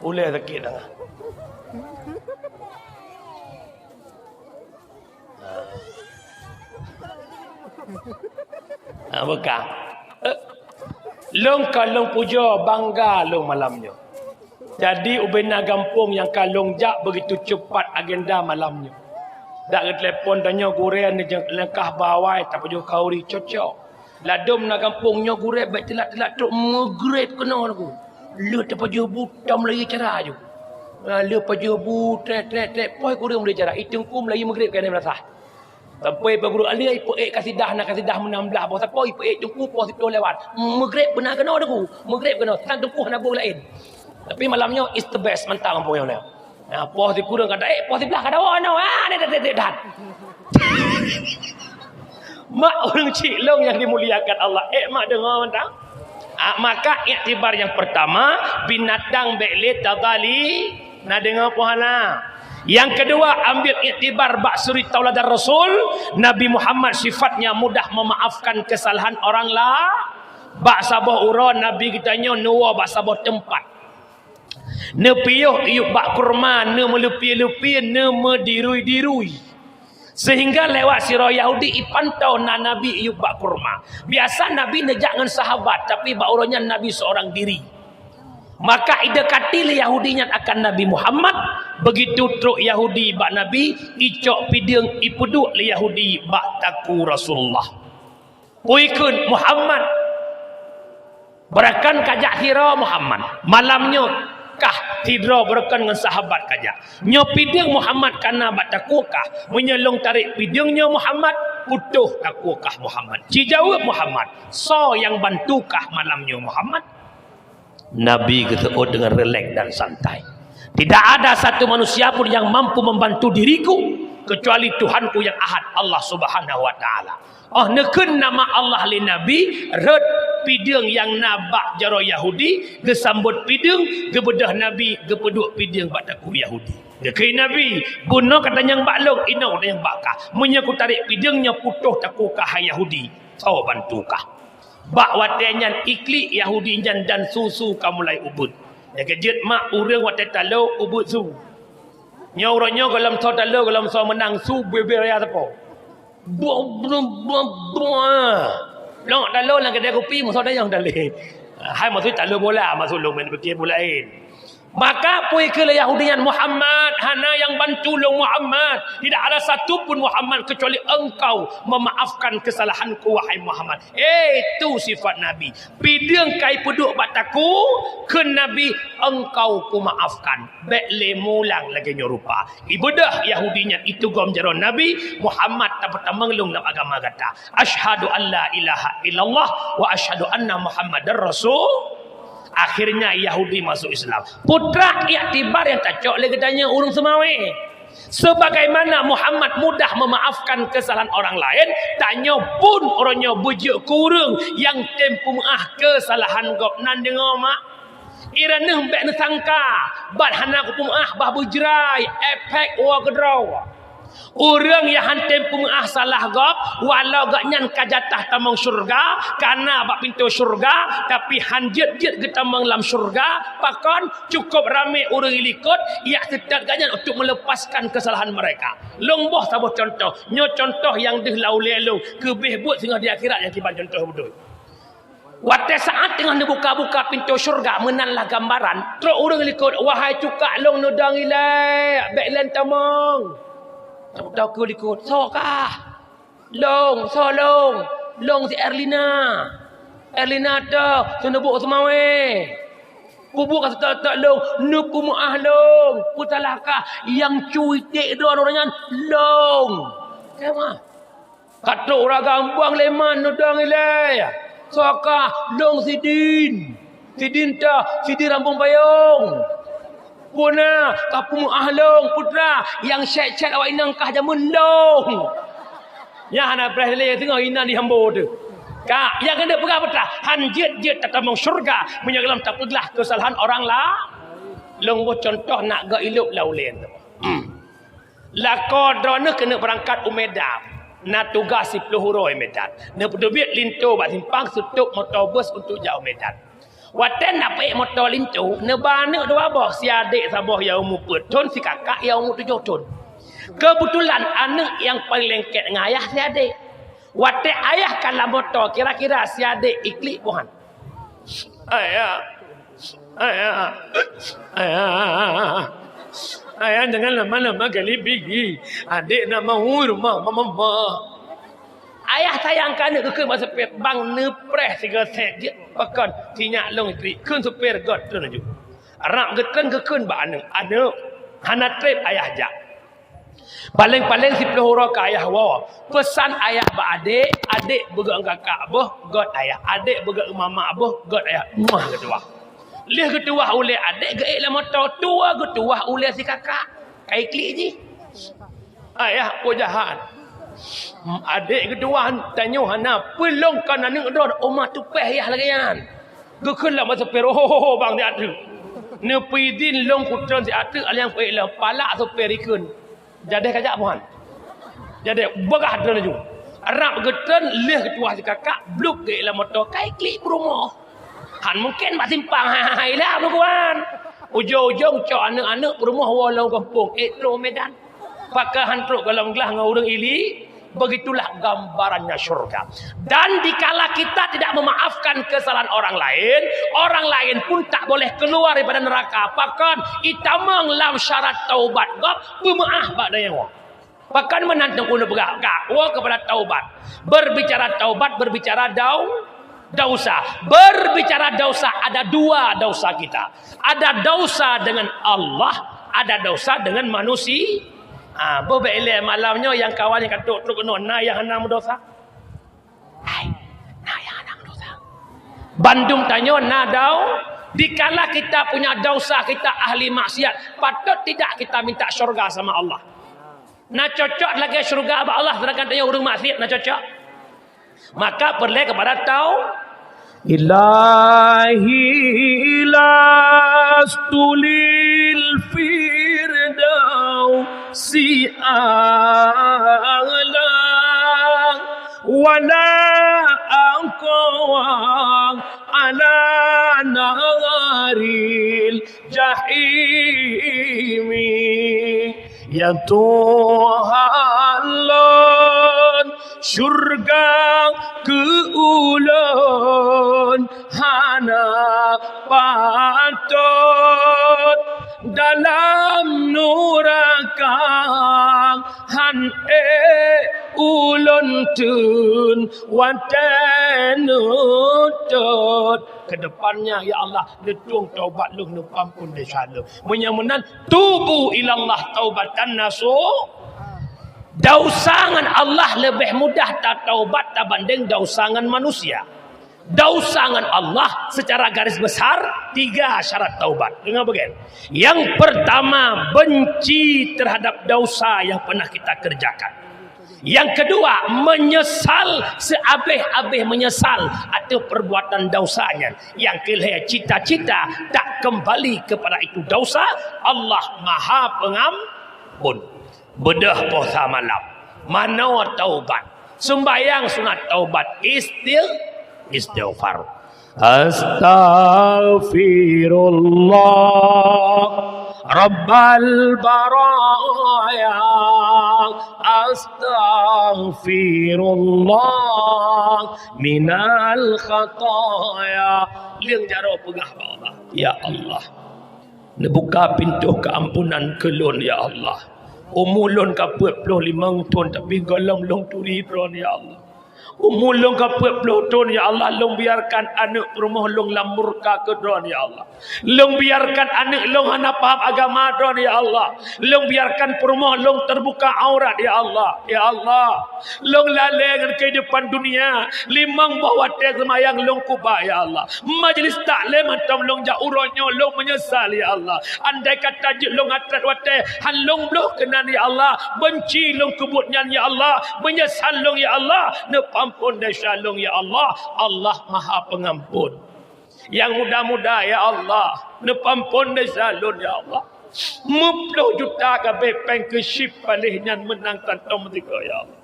Ulèe sakét tangan. Ha. Ha, buka. Eh. Lôn ka lôn pujoe bangga lôn malam nyoe. Jadi, ubena gampông nyang ka lôn jak begitu cepat agenda malam nyoe. Dak geutelepon tanyoe gurèe neujak leungkah bawai tapajoh khauri cocok. Ladôm na gampông nyoe gurèe bèk teulat-teulat trok meugreb keunoe lagu. Lheueh tapajoh bu tam lagèe cara ju. Lheueh pajoh bu trek-trek-trek poh kureueng lé cara. Itungku meulayeue meugreb keuneuk meulasah. Sampoe peuguruek aleuh, ipeuék kasidah, na kasidah meunam blaih boh sapo, ipeuék teungku poh siplôh lewat. Meugreb beuna keunoe teungku. Meugreb keunoe, sang teungku hana boh laén. Tapi malam nyoe is the best mantap gampông nyoe. Nah, poh sikureueng ka daék, poh siblaih ka dawa nyoe. Ah, dek, dek, dek, dek, dan. Mak ureueng chik lôn nyang dimuliakan Allah. Eh, mak deungoe mantap. Ah, maka iktibar yang pertama, binatang bèk lé tazali-, na deungoe poh hana. Yang kedua, ambil iktibar bak suri tauladan Rasul, Nabi Muhammad sifatnya mudah memaafkan kesalahan orang la-, bak saboh uroe Nabi geutanyoe neuwoe bak saboh teumpat. Neupiôh iyup bak kurma, neumeuleupie-leupie, neumeudirui-dirui. Sehingga lewat sidroe Yahudi ipantoe na Nabi iyup bak kurma. Biasa Nabi neujak ngon sahabat, tapi bak uroe nyan Nabi seorang diri. Maka idekati lé Yahudi nyan akan Nabi Muhammad, begitu trok Yahudi bak Nabi, icok pideueng ipeuduek lé Yahudi bak takue Rasulullah. Peue kheun Muhammad. Beureukan kajak sidroe Muhammad. Malam nyoe kah sidroe beureukan ngon sahabat kajak. Nyoe pideueng Muhammad kana bak takue kah. Meunyoe lôn tarek pideueng nyoe Muhammad, putôh takue kah Muhammad. Jijaweueb Muhammad, "Soe nyang bantu kah malam nyoe Muhammad?" Nabi geuseuôt deungon rileks dan santai. "Tidak ada satu manusia pun yang mampu membantu diriku kecuali Tuhanku yang Ahad, Allah Subhanahu wa Ta'ala." Oh neukheun nama Allah lé Nabi, rhot pideueng nyang na bak jaroe Yahudi, geusambot pideueng, geubeudôh Nabi, geupeuduek pideueng bak takue Yahudi. Geukheun Nabi, "Bunoe ka tanyong bak lôn, inoe tanyong bak kah. Meunyoe kutarek pideueng nyoe putôh takue kah hai Yahudi, soe bantu kah?" Bak watèe nyan iklik Yahudi nyan dan su-su ka mulai ubeuet. Nyang keujeuet mak ureueng watèe talo ubeuet su. Nyoe uroe nyoe gohlom soe talo, gohlom soe meunang su bubé raya sapo. Buah, buah, buah, buah. Lôn talo lam keudè kupi, musoh tayong tali. Hai maksud talo bola, maksud lôn main pikir bola laén. Maka peue kheun lé Yahudi nyan, "Muhammad, hana nyang bantu lôn Muhammad. Tidak ada satu pun Muhammad kecuali engkau memaafkan kesalahanku, wahai Muhammad." Eh, tu sifat Nabi. Pideueng ka ipeuduek bak takue, kheun Nabi, "Engkau kumaafkan." Bèk lé mulang lagèe nyoe rupa. Ibeudôh Yahudi nyan itugom jaroe Nabi, "Muhammad, tapeutamong lôn lam agama gata. Asyhadu an la ilaha illallah wa asyhadu anna Muhammadar Rasul." Akhirnya Yahudi masuk Islam. Putra iktibar nyang tacok lé geutanyoe ureueng Seumawé. Sebagaimana Muhammad mudah memaafkan kesalahan orang lain, tanyoe pun uroe nyoe beujeuet keu ureueng nyang tem peumeu'ah kesalahan gobnyan deungoe mak. Ireuneuh bèk neusangka, ban hana kupeumeu'ah bah beujrai, efek woe keudroe. Ureueng nyang han tem peumeu'ah salah gob, walau gobnyan ka jatah tamong syeuruga, ka na bak pintoe syeuruga, tapi han jeuet-jeuet geutamong lam syeuruga, pakon? Cukup ramé ureueng likot nyang seutôt gobnyan untuk melepaskan kesalahan mereka. Lôn boh saboh contoh. Nyoe contoh nyang deuh lam ulèe lôn, keubeh buet singoh di akhirat nyang kiban contoh beutôi. Watèe saat teungoh neubuka-buka pintoe syeuruga meunan lah gambaran, trok ureueng likot, "Wahai cuka lôn neudong ilèe, bèk lôn tamong." Trok takue likot, "Soe kah?" "Lôn, soe lôn?" "Lôn si Erlina. Erlina toh, seuneubok Seumawé. Peue buet ka seutôt-tôt lôn, neupeumeu'ah lôn. Peue salah kah?" Nyang cuitek droe nyan lôn. Ka trok ureueng agam buang lé man neudong ilée. Soe kah? Lôn Sidin. Sidin tah, Sidin Rambong Payong. Peue na, ka peumeu'ah lôn, peue teuma nyang sét-sét awak inong kah jameun lôn. Nyan hana preh lé teungoh inan di hambo teuh. Ka, nyang keuneuk peugah peue teuma, han jeuet-jeuet tatamong syeuruga meunyoe gohlom tapeuglah keusalahan orang la-, lôn boh cuntoh nak geuilop lam ulée nyoe. Hmm. Lakoe droeneuh keuneuk beurangkat u Medan. Na tugaih siploh uroe Medan. Neupeuteubiet linto bak simpang, seutôb moto bus untuk jak u Medan. Watée na peuék moto linto, neuba aneuk dua boh, si adék saboh nyang umu peuet thon, si kakak nyang umu tujoh thon. Keubeutulan aneuk nyang paleng lengket ngon ayah si adék. Watée ayah ka lam moto, kira-kira si adék iklik boh han. Ayah, ayah, ayah, ayah, jangan lama-lama gali bigi. Adék nak mau rumah mama. Ayah sayang keu aneuk, geukheun bak supir, "Bang, neupreh sigoe sét jeuet." "Pakon?" "Sinyak lôn iklik." Kheun supir, "Göt treun laju." Rab geutreun, geukheun bak aneuk, "Aneuk, hana treb ayah jak. Paleng-paleng siploh uroe ka ayah woe. Peusan ayah bak adék, adék beugöt ngon kakak boh, göt ayah. Adék beugöt ngon mama boh, göt ayah." Muah geutuwah. Lheueh geutuwah ulée adék, geuék lam moto, tuwoe geutuwah ulée si kakak. Ka iklik jih. Ayah, peue jahat. Adék geutuwah tanyoe hana, peue lôn kon aneuk droe, oma tupeh yah lagée nyan. Geukheun lam bak supir, "Oh, bang, siat teuk." Neupeuidin lôn kutreun siat teuk, aléng peuék lom, palak supir ikheun. Jadeh kajak boh han. Jadeh, beugah treun laju. Rab geutreun, lheueh geutuwah si kakak, blub geuék lam moto, ka iklik peurumoh. Han mungken bak simpang, hai, hai, hai, lah, bukan. Ujong-ujong cok aneuk-aneuk peurumoh woe lam gampông, ék trok Medan. Pakon han trok gohlom glah ngon ureuëng ili, begitulah gambarannya syurga. Dan dikala kita tidak memaafkan kesalahan orang lain, orang lain pun tak boleh keluar daripada neraka. Pakon? Itamong lam syarat taubat gob, peumeu'ah bak dayah nyoe. Pakon meunan Teungku neupeugah, gak woe keupada taubat. Berbicara taubat, berbicara dau-, dausa. Berbicara dausa, ada dua dausa kita. Ada dausa dengan Allah, ada dausa dengan manusia. Ah, boh bék ilée malam nyoe nyang kawan nyang ka trok-trok keunoe, na nyang hana meudausa? Hai, na nyang hana meudausa. Bandum tanyoe na dau-, dikala kita punya dausa, kita ahli maksiat, patut tidak kita minta syurga sama Allah? Na cocok lagée syurga bak Allah, sedangkan tanyoe ureuëng maksiat, na cocok? Maka peureulée keupada tau-, Ilahi lastu lil firdausi a'la, wala aqwa ala naril jahimi. Ya Tuhan lôn, syurga keu ulôn hana patot, dalam nuraka han ék ulôn teun watée neutot. Keudepannya, ya Allah, neutueng taubat lôn, neupeuampon desya lôn. Meunyoe meunan, tubu ilallah taubatan nasu-, dausa ngon Allah leubeh mudah tataubat tabandeng dausa ngon manusia. Dausa ngon Allah secara garis besar tiga syarat taubat. Deungoe bagian. Yang pertama, benci terhadap dausa yang pernah kita kerjakan. Yang kedua, menyesal seabeh-abeh menyesal ateueh perbuatan dausa nyan. Yang kelhée, cita-cita tak kembali kepada itu dausa. Allah Maha Pengampun. Beudôh puasa malam. Manoe taubat. Sembahyang sunat taubat. Istig-, istighfar. Astaghfirullah Rabbal baraya. Astaghfirullah minal khataya. Leueng jaroe peugah bak Allah, "Ya Allah, neubuka pintoe keuampunan keu lôn, ya Allah. Umu lôn ka peuet ploh limong thon, tapi gohlom lôn turi droen, ya Allah. Umu lôn ka peuet ploh thon, ya Allah, lôn biarkan aneuk peurumoh lôn lam murka keu Droe, ya Allah. Lôn biarkan aneuk lôn hana paham agama Droe, ya Allah. Lôn biarkan peurumoh lôn teubuka aurat, ya Allah. Ya Allah, lôn lalée ngon keuhidupan dunia, limong boh watée seumayang lôn kuba, ya Allah. Majlis taklim hantom lôn jak uroe nyoe, lôn meunyeusal, ya Allah. Andai kata jeuet lôn ateueh watée, han lôn bloh keunan, ya Allah. Beunci lôn keu buet nyan, ya Allah. Meunyeusal lôn, ya Allah. Neupeuampon desya lôn, ya Allah. Allah Maha Pengampun. Nyang muda-muda, ya Allah. Neupeuampon desya lôn, ya Allah. Meuploh juta ka abéh péng keu chip paléh nyan meunang kantong meusigoe, ya Allah.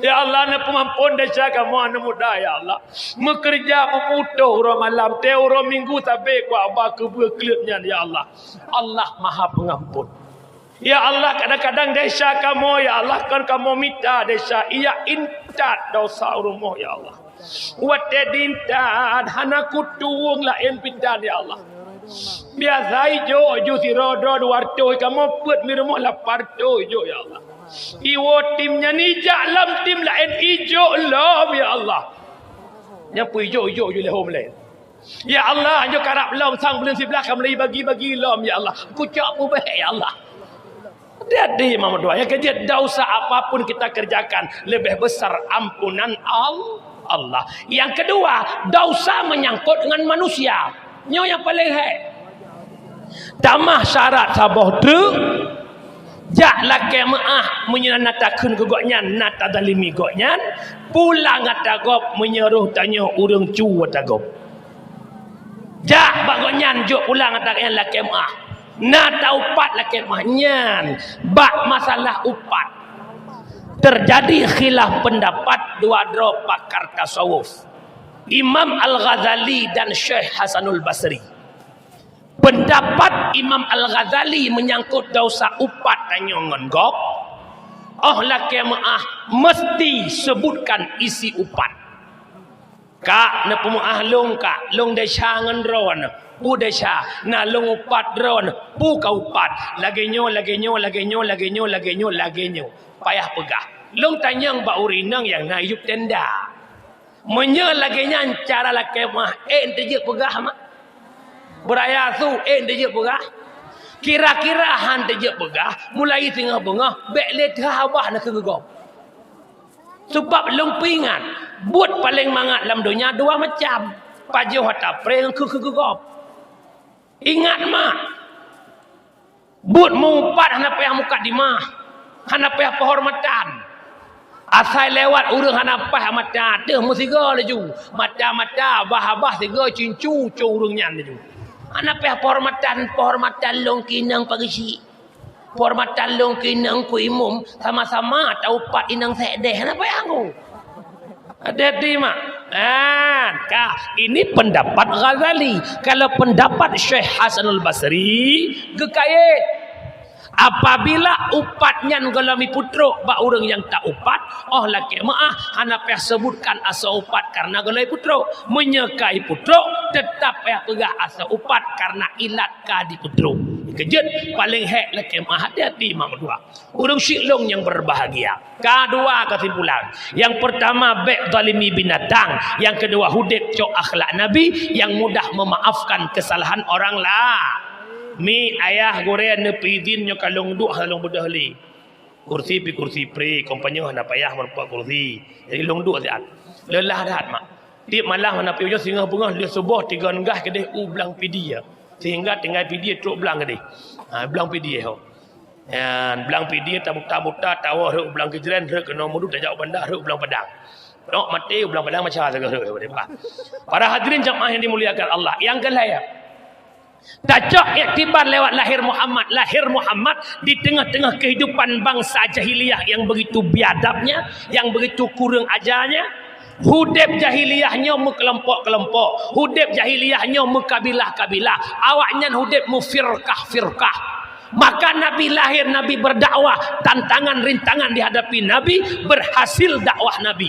Ya Allah, neupeuampon desya kamoe aneuk muda, ya Allah. Meukeureuja meuputôh uroe malam, teuh uroe minggu sabe kuaba keubeue kleuet nyan, ya Allah. Allah Maha Pengampun. Ya Allah, kadang-kadang desya kamoe, ya Allah, kon kamoe mita desya, iya intat desya u rumoh, ya Allah. Watée diintat, hana kutueng laén pitan, ya Allah. Biasa ijok ju sidroe-droe dua reutôh, kamoe peuet mi rumoh lapan reutôh ijok, ya Allah. Iwoe tim nyan ijak lam tim laén ijok lom, ya Allah. Nyan peue ijok-ijok ju lé hom laén. Ya Allah, nyoe karab lom sang buleuen siblaih ka mulai bagi-bagi lom, ya Allah. Kucok peubeh, ya Allah. Jadi, meudoa nyang keujeuet, dosa apapun kita kerjakan, lebih besar ampunan Al-, Allah. Yang kedua, dosa menyangkut dengan manusia. Nyoe nyang paling hék. Tamah syarat saboh treuk, jak lakée meuáh meunyoe na takheun keu gobnyan, na tazalimi gobnyan, pulang ata gob meunyoe roh tanyoe ureuëng cu ata gob. Jak bak gobnyan jok pulang ata gobnyan lakée meuáh. Na taupat lakée meuáh nyan bak masalah upat. Terjadi khilaf pendapat dua droe pakar tasawuf, Imam Al-Ghazali dan Syekh Hasanul Basri. Pendapat Imam Al-Ghazali menyangkut dosa upat tanyoe ngon gob, óh lakée meuáh meusti sebutkan isi upat. Kak, neupeumeuáh lôn, Kak, lôn desya ngon droeneuh. Peue desya, na lôn upat droeneuh. Peue ka upat? Lagée nyoe, lagée nyoe, lagée nyoe, lagée nyoe, lagée nyoe, lagée nyoe. Payah peugah. Lôn tanyong bak ureuëng inong nyang na yup tenda. Meunyoe lagée nyan cara lakée meuáh, ék teujeuet peugah mak? Beuraya su ék teujeuet peugah? Kira-kira han teujeuet peugah, mulai singoh beungoh, bék lé teuhah babah na keu geugob. Sabab lôn peuingat, buet paleng mangat lam donya dua macam, pajoh ata preh ngon keu keu geugob. Ingat mak, buet meuupat hana payah mukadimah, hana payah penghormatan. Asai lewat ureuëng hana paih mata, deuh meusigoe laju. Mata-mata, babah-babah sigoe cincu cok ureuëng nyan laju. Hana payah penghormatan, penghormatan lôn keu inong pageusik. Penghormatan lôn keu inong keu imum, sama-sama taupat inong sék déh, hana payah ngon. Hati-hati mak. Nah, ka, ini pendapat Ghazali. Kalau pendapat Syekh Hasanul Basri, geukayét. Apabila upat nyan gohlom ipeutrok bak ureuëng nyang taupat, óh lakée meuáh hana payah sebutkan asoe upat karena gohlom ipeutrok. Meunyoe ka ipeutrok, teutap payah peugah asoe upat karena ilat ka dipeutrok. Keujeuet paleng hék lakée meuáh, hati-hati mak meudoa. Ureuëng syik lôn nyang berbahagia. Ka dua kesimpulan. Yang pertama, bék zalimi binatang. Yang kedua, hudeb cok akhlak Nabi yang mudah memaafkan kesalahan orang la. Mi ayah gurée neupeuidin nyoe ka lôn duek hana lôn beudôh lé. Kursi pi kursi pri, kompanyong hana payah meurumpok kursi. Jadi lôn duek siat. Leulah that mak. Tiep malam hana pi ujoe singoh beungoh lheueh suboh tigon gah keudeh u blang pidi ya. Sehingga tinggai pidi trok blang keudeh. Ha, blang pidi ho. Nyan, blang pidi tabuta-buta, tawoe rhot u blang Kejren, rhot keunoe Mudu, tajak u Banda, rhot u blang Padang. Nok maté u blang Padang macam tu rhot, rhot, rhot. Para hadirin jamaah yang dimuliakan Allah, yang kelhèe, tacok iktibar lewat lahir Muhammad. Lahir Muhammad di tengah-tengah kehidupan bangsa jahiliyah yang begitu biadabnya, yang begitu kurang ajarnya. Hudeb jahiliyah nyoe meukelompok-kelompok, hudeb jahiliyah nyoe meukabilah-kabilah, awaknyan hudeb meufirkah-firkah. Maka Nabi lahir, Nabi berdakwah, tantangan, rintangan dihadapi Nabi, berhasil dakwah Nabi.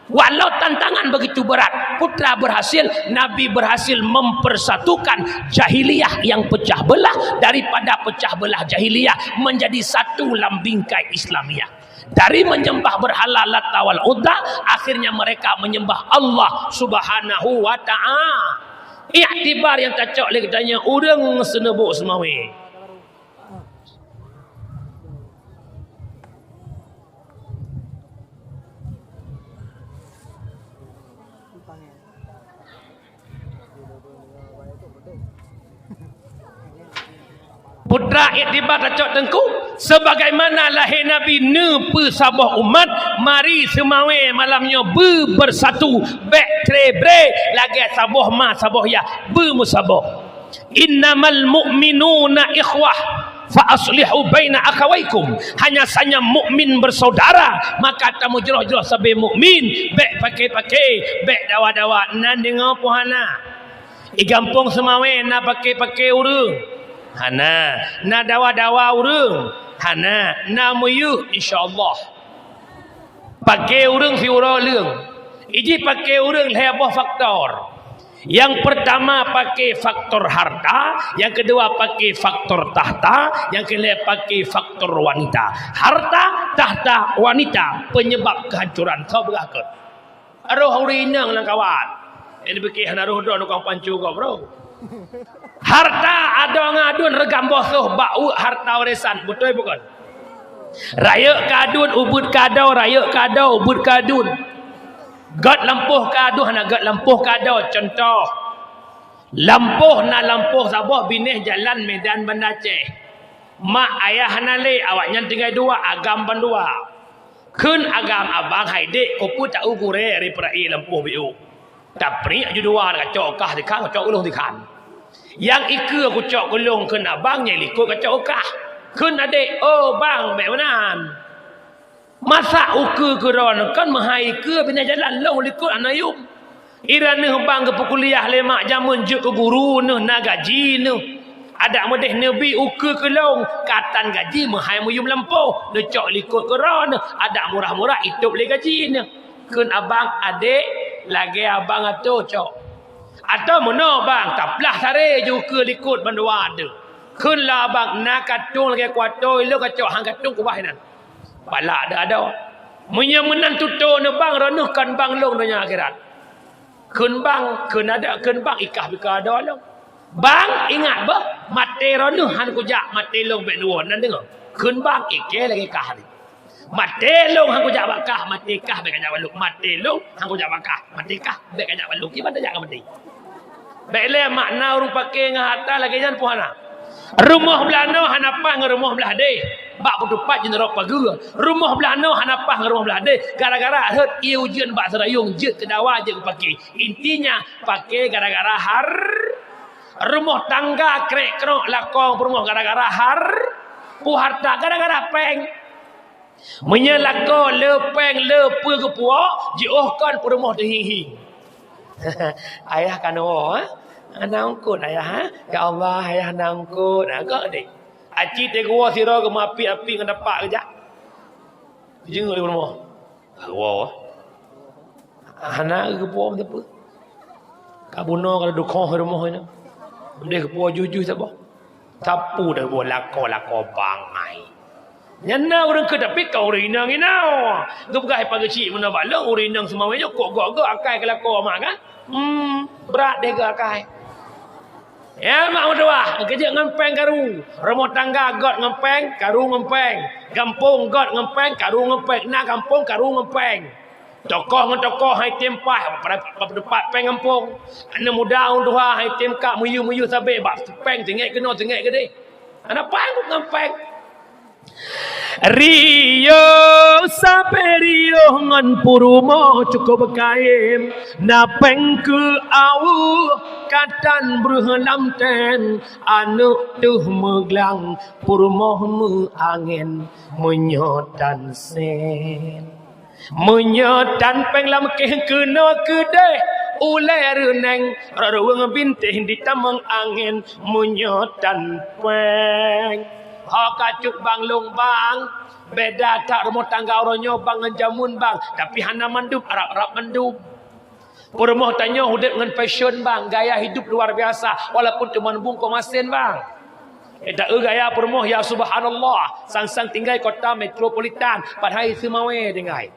Walau tantangan begitu berat, putra berhasil, Nabi berhasil mempersatukan jahiliyah yang pecah belah daripada pecah belah jahiliyah menjadi satu lam bingkai Islamiyah. Dari menyembah berhala Lata wal Uzza, akhirnya mereka menyembah Allah Subhanahu wa Ta'ala. Iktibar nyang tacok lé geutanyoe ureuëng seuneubok seumawé. Putra iktibar tacok teungku, sebagaimana lahé Nabi neupeusaboh umat, mari seumawé malam nyoe beubeusatu, bék tre-bre lagée saboh ma saboh yah beumeusaboh. Innamal mu'minuna ikhwah, fa aslihu baina akhawaikum. Hanya saja mukmin bersaudara, maka tameujroh-jroh sabe mukmin, bék paké-paké, bék dawa-dawa, nan deungoe puhana. Di gampông seumawé na paké-paké ureuëng? Hana. Na dawa-dawa ureuëng? Hana. Na meuyeuh, insya Allah. Paké ureuëng siuroe leueng. Iji paké ureuëng lhée boh faktor. Yang pertama paké faktor harta, yang kedua paké faktor tahta, yang kelhée paké faktor wanita. Harta, tahta, wanita penyebab kehancuran. Soe peugah keu? Roh ureuëng inong lam kawan. Ini pikir hana roh droe nukang pancu gob, bro. Harta adoe ngon aduen reugam boh soh bak uek harta warisan. Beutôi bukan? Rayeuk keu aduen, ubeut keu adoe, rayeuk keu adoe, ubeut keu aduen. Gét lampôh keu aduen, hana gét lampôh keu adoe. Contoh, lampôh na lampôh saboh binéh jalan Medan Banda Aceh. Mak ayah hana lé, awaknyan tinggai dua, agam bandua. Kheun agam abang hai dék, keupeue ta-u gurée ri peura'i lampôh biôh. Tapriek ju dua kacok u kah sikhan, kacok u lôn sikhan. Nyang ikeue kucok keu lôn kheun abang, nyang likot kacok u kah. Kheun adék, "Oh bang, bék meunan. Masa ukeue keu droeneuh kon meuhai ikeue binéh jalan lôn likot hana yuem." Ira neuh bang geupeukuliah lé mak jameun jeuet keu guru neuh na gaji neuh. Adak meudeh neubi ukeue keu lôn, ka tan gaji meuhai meuyuem lampôh, neucok likot keu droeneuh, adak murah-murah itôb lé gaji neuh. Kheun abang, "Adék, lagée abang atoe cok." "Atoe meunoe bang, taplah saré ju ukeue likot bandua deuh." Kheun lé abang, "Na katueng lagée kuatoe ilôn kacok, han katueng kubah inan." Palak deuh adoe. Meunyoe meunan tutoe neuh bang, droeneuh kon bang lôn donya akhirat. Kheun bang, kheun adak, kheun bang, ikah bika adoe lôn. Bang, ingat beuh, maté droeneuh han kujak, maté lôn bék neuwoe, nan deungoe. Kheun bang, ikée lagée kah nyoe. Maté lôn han kujak bak kah, maté kah bék kajak bak lôn. Maté lôn han kujak bak kah, maté kah bék kajak bak lôn. Kiban tajak ka maté. Bék lé makna ureuëng paké ngon harta lagée nyan puhana. Rumoh blah noe hana paih ngon rumoh blah deh. Bak peutupat jeuet rot pageue. Rumoh blah noe hana paih ngon rumoh blah deh. Gara-gara rhot ié ujeuen bak seurayong jeuet keu dawa jeuet keu paké. Intinya paké gara-gara har. Rumoh tangga krek-krok lakong peurumoh gara-gara har. Pu harta gara-gara péng. Meunyoe lakoe le péng le peue geupuwoe, jiôh kon peurumoh teuhieng-hieng. Ayah ka neuwoe, eh? Hana eungkot ayah, eh? Ya Allah, ayah hana eungkot. Nah, gok deh. Aci teuh geuwoe sidroe geumeuapi-api ngon tapak geujak. Geujenguk di peurumoh. Geuwoe. Hana geupuwoe meuteupeu. Ka bunoe ka dukoh rumoh nyan. Meunan geupuwoe juih-juih saboh. Sapeue dah buet lakoe-lakoe bangai. Nyan na ureuëng keu tapi ka ureuëng inong inoe. Geupeugah pageuchik meunoe bak lôn ureuëng inong seumawé nyoe kok gok-gok akai keu lakoe mak kan? Hmm, brat deh gok akai. Ya, mak meutuwah, keujeuet ngon péng karu. Rumoh tangga gét ngon péng, karu ngon péng. Gampông gét ngon péng, karu ngon péng. Na gampông, karu ngon péng. Tokoh ngon tokoh hai tem paih, pada, pada, pada péng gampông. Aneuk muda ureuëng tuha hai tem ka meuyeuh-meuyeuh sabe bak péng teungoh keunoe teungoh keudeh. Hana paih ngon péng. Riôh sabe riôh ngon peurumoh cukup kayém, na péng keu aweuh ka tan breuh lam ten, aneuk teuh meuglang peurumoh meuangén meunyoe tan sén. Meunyoe tan péng lam kéh keunoe keudeh, ulée reuneng, rot ruweueng bintéh ditamong angén, meunyoe tan péng. Ho ka cut bang lôn bang, beda that rumoh tangga uroe nyoe bang ngon jameun bang, tapi hana mandum, arab-arab mandum. Peurumoh tanyoe udeb ngon fashion bang, gaya hidup luar biasa, walaupun teuma bungkôh masen bang. Eh, taeu gaya peurumoh, ya subhanallah, sang-sang tinggai kota metropolitan, padahai Seumawé tinggai.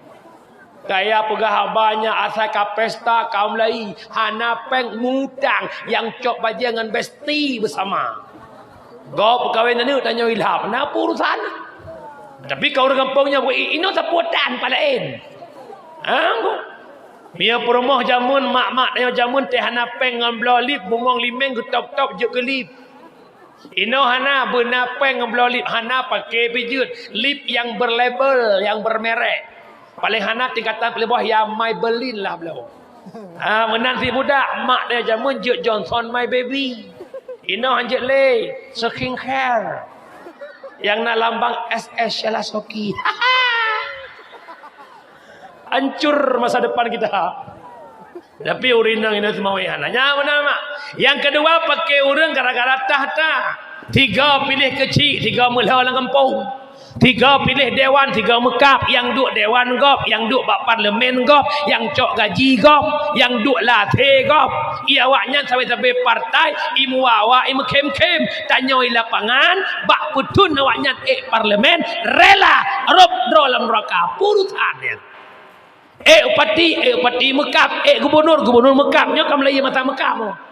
Gaya peugah haba nyan asai ka pesta kaum laén, hana péng, mutang, nyang cok bajée ngon besti beusama. Gob peukawen aneuk tanyoe ilham, na peue urusan? Tapi ka ureuëng gampông nyan, i-, inoe sapeue tan palaén. Ha? Meunyoe peurumoh jameun, mak-mak tanyoe jameun teuh hana péng ngon bloe lip, bungong limeng geutôb-tôb jeuet keu lip. Inoe hana, beuna péng ngon bloe lip, hana paké pih jeuet. Lip nyang berlabel, nyang bermerek. Paléng hana tingkatan peuleubah ya Maybelline lah bloe. Ha, meunan si budak, mak dia jameun jeuet Johnson My Baby. Inoe han jeuet lé, skincare. Nyang na lambang S S Sheila Shoki. Hancur masa depan kita. Tapi ureuëng inong inoe Seumawé hana. Nyan beuna, mak. Nyang keudua, paké ureuëng gara-gara takhta. Tiga piléh keuchik, tiga meulhö lam gampông. Tiga piléh dewan, tiga meukab. Nyang duek dewan gob, nyang duek bak parlemen gob, nyang cok gaji gob, nyang duek lasé gob. Ie awaknyan sabe-sabe partai, ie meuwa-wa, ie meukhém-khém. Tanyoe i lapangan, bak peuthon awaknyan ék parlemen, rela rôb droe lam neuraka. Peue urusan nyan. Ék bupati, ék bupati meukab, ék gubunur, gubunur meukab. Nyoe ka meulayeue masa meukab.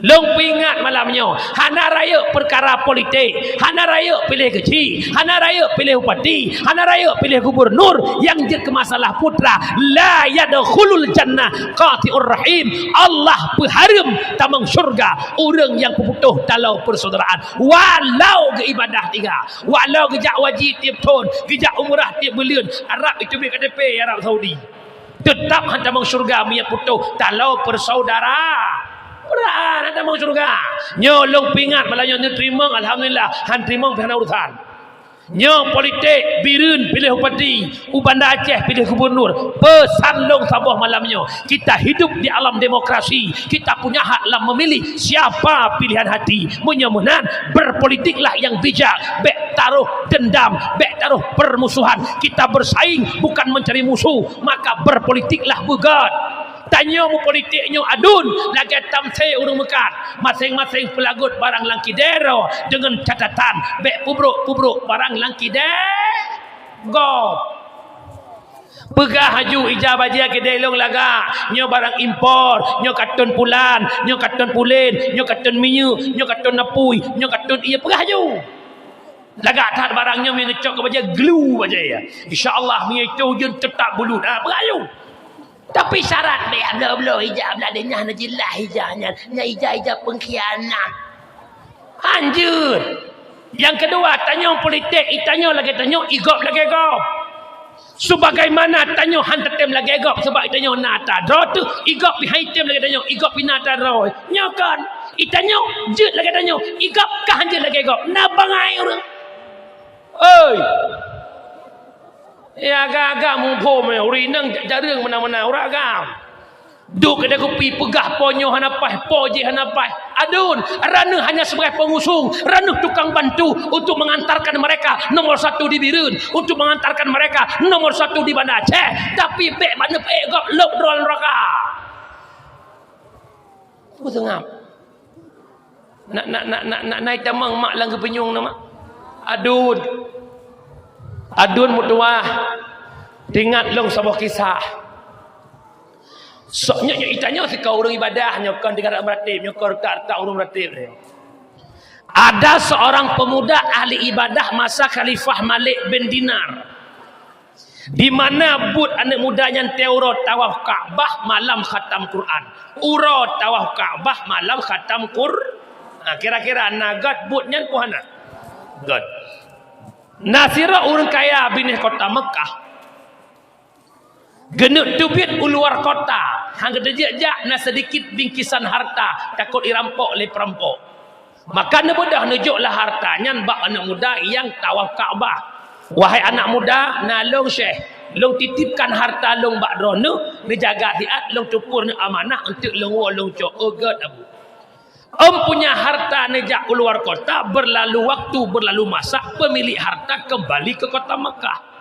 Lôn peuingat malam nyoe, hana rayeuk peukara politik, hana rayeuk piléh keuchik, hana rayeuk piléh bupati, hana rayeuk piléh gubunur nyang jeuet keu masalah putra. La yadkhulul jannah qati'ur rahim. Allah peuhareuem tamong syurga ureuëng nyang peuputôh taloe persaudaraan, walau geuibadah tiga. Walau geujak haji tieb thon, geujak umrah tieb buleuen, Arab iteubiet K T P Arab Saudi, teutab han tamong syeuruga meunyo putôh taloe persaudaraan. Peuraan han tamong syeuruga. Nyoe lôn peuingat malam nyoe neuteurimong, alhamdulillah, han teurimong pih hana urusan. Nyoe politik, Bireuen piléh bupati, u Banda Aceh piléh gubunur. Peusan lôn saboh malam nyoe, kita hidup di alam demokrasi, kita punya hak lam memilih siapa pilihan hati. Meunyoe meunan, berpolitiklah yang bijak, bék taroh dendam, bék taroh permusuhan. Kita bersaing bukan mencari musuh, maka berpolitiklah beugét. Tanyoe meupolitik nyoe aduen lagée tamsé ureuëng meukat, maséng-maséng peulagot barang lam kidée droe deungon catatan bék peubrok-peubrok barang lam kidée gob. Peugah laju ija bajée kidée lôn lagak, nyoe barang impor, nyoe katôn pulan, nyoe katôn pulen, nyoe katôn minyeuk, nyoe katôn apui, nyoe katôn ié, peugah laju. Lagak that barang nyoe meunyo neucok keu bajée, glu bajée. Insya Allah meunyo itu ujeuen teutap bulut. Ha, peugah laju. Tapi syarat bék bloe-bloe ija blah deh nyan, na jeulaih ija nyan, nyan ija-ija pengkhianat. Hanjeuet. Nyang keudua, tanyoe politik, itanyoe lagée tanyoe, igob lagée gob. Sebagaimana tanyoe han tatem lagée gob, sebab itanyoe na atra droe teuh, igob pih han item lagée tanyoe, igob pih na atra droe. Nyoe kon, itanyoe jeuet lagée tanyoe, igob ka han jeuet lagée gob. Na bangai ureuëng. Oi! Ya, agak-agak muphom, eh, ureuëng inong ja-, jareueng meunan-meunan, ureuëng agam. Duek keudeh kupi peugah po nyoe hana paih, po jih hana paih. Aduen, ranuh hanya sebagai pengusung, ranuh tukang bantu untuk mengantarkan mereka nomor satu di Bireuen, untuk mengantarkan mereka nomor satu di Banda Aceh. Tapi bék bak neupeugét gob lôb droe neuraka. Peue seungab? Nak, nak, nak, nak, nak, nak itamong mak lam geupeunyueng na mak. Aduen. Aduen meutuwah. Teuingat lôn saboh kisah. Sok nyoe, nyoe itanyoe sikoe ureuëng ibadah, nyoe kon tinggai meuratéb, nyoe kon reutak-reutak ureuëng meuratéb nyoe. Ada seorang pemuda ahli ibadah masa Khalifah Malik bin Dinar. Di mana buet aneuëk muda nyan teuh uroe tawaf Ka'bah malam khatam Quran. Uroe tawaf Ka'bah malam khatam Qur-, ha, kira-kira na gét buet nyan peue hana? Gét. Na sidroe ureuëng kaya binéh kota Meukah. Geuneuk teubiet u luwa kota, han geuteujak-jak na seudikit bingkisan harta, takot irampok lé peurampok. Maka neubeudôh neujok lah harta nyan bak aneuëk muda nyang tawaf Ka'bah. "Wahai anak muda, na lôn syeh, lôn titipkan harta lôn bak droeneuh, neujaga siat, lôn teupeue neuh amanah eunteuk lôn woe lôn cok." Oh gét abu. Empunya harta neujak u luwa kota, berlalu waktu, berlalu masa, pemilik harta kembali ke kota Mekah.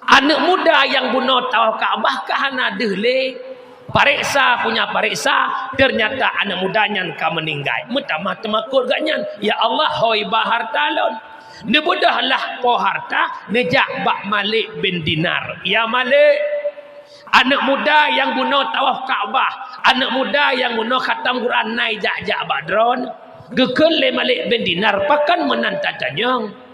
Aneuëk muda nyang bunoe tawaf Ka'bah ka hana deuh lé. Pareksa punya pareksa, ternyata aneuk muda nyan ka meuninggai. Meutamah teumakot gobnyan, "Ya Allah, hôi ba harta lôn." Neubeudôh lah po harta, neujak bak Malik bin Dinar. "Ya Malik, aneuk muda nyang bunoe tawaf Ka'bah, aneuk muda nyang bunoe khatam Quran na jak-jak bak droeneuh. Geukheun lé Malik bin Dinar, pakon meunan tatanyong?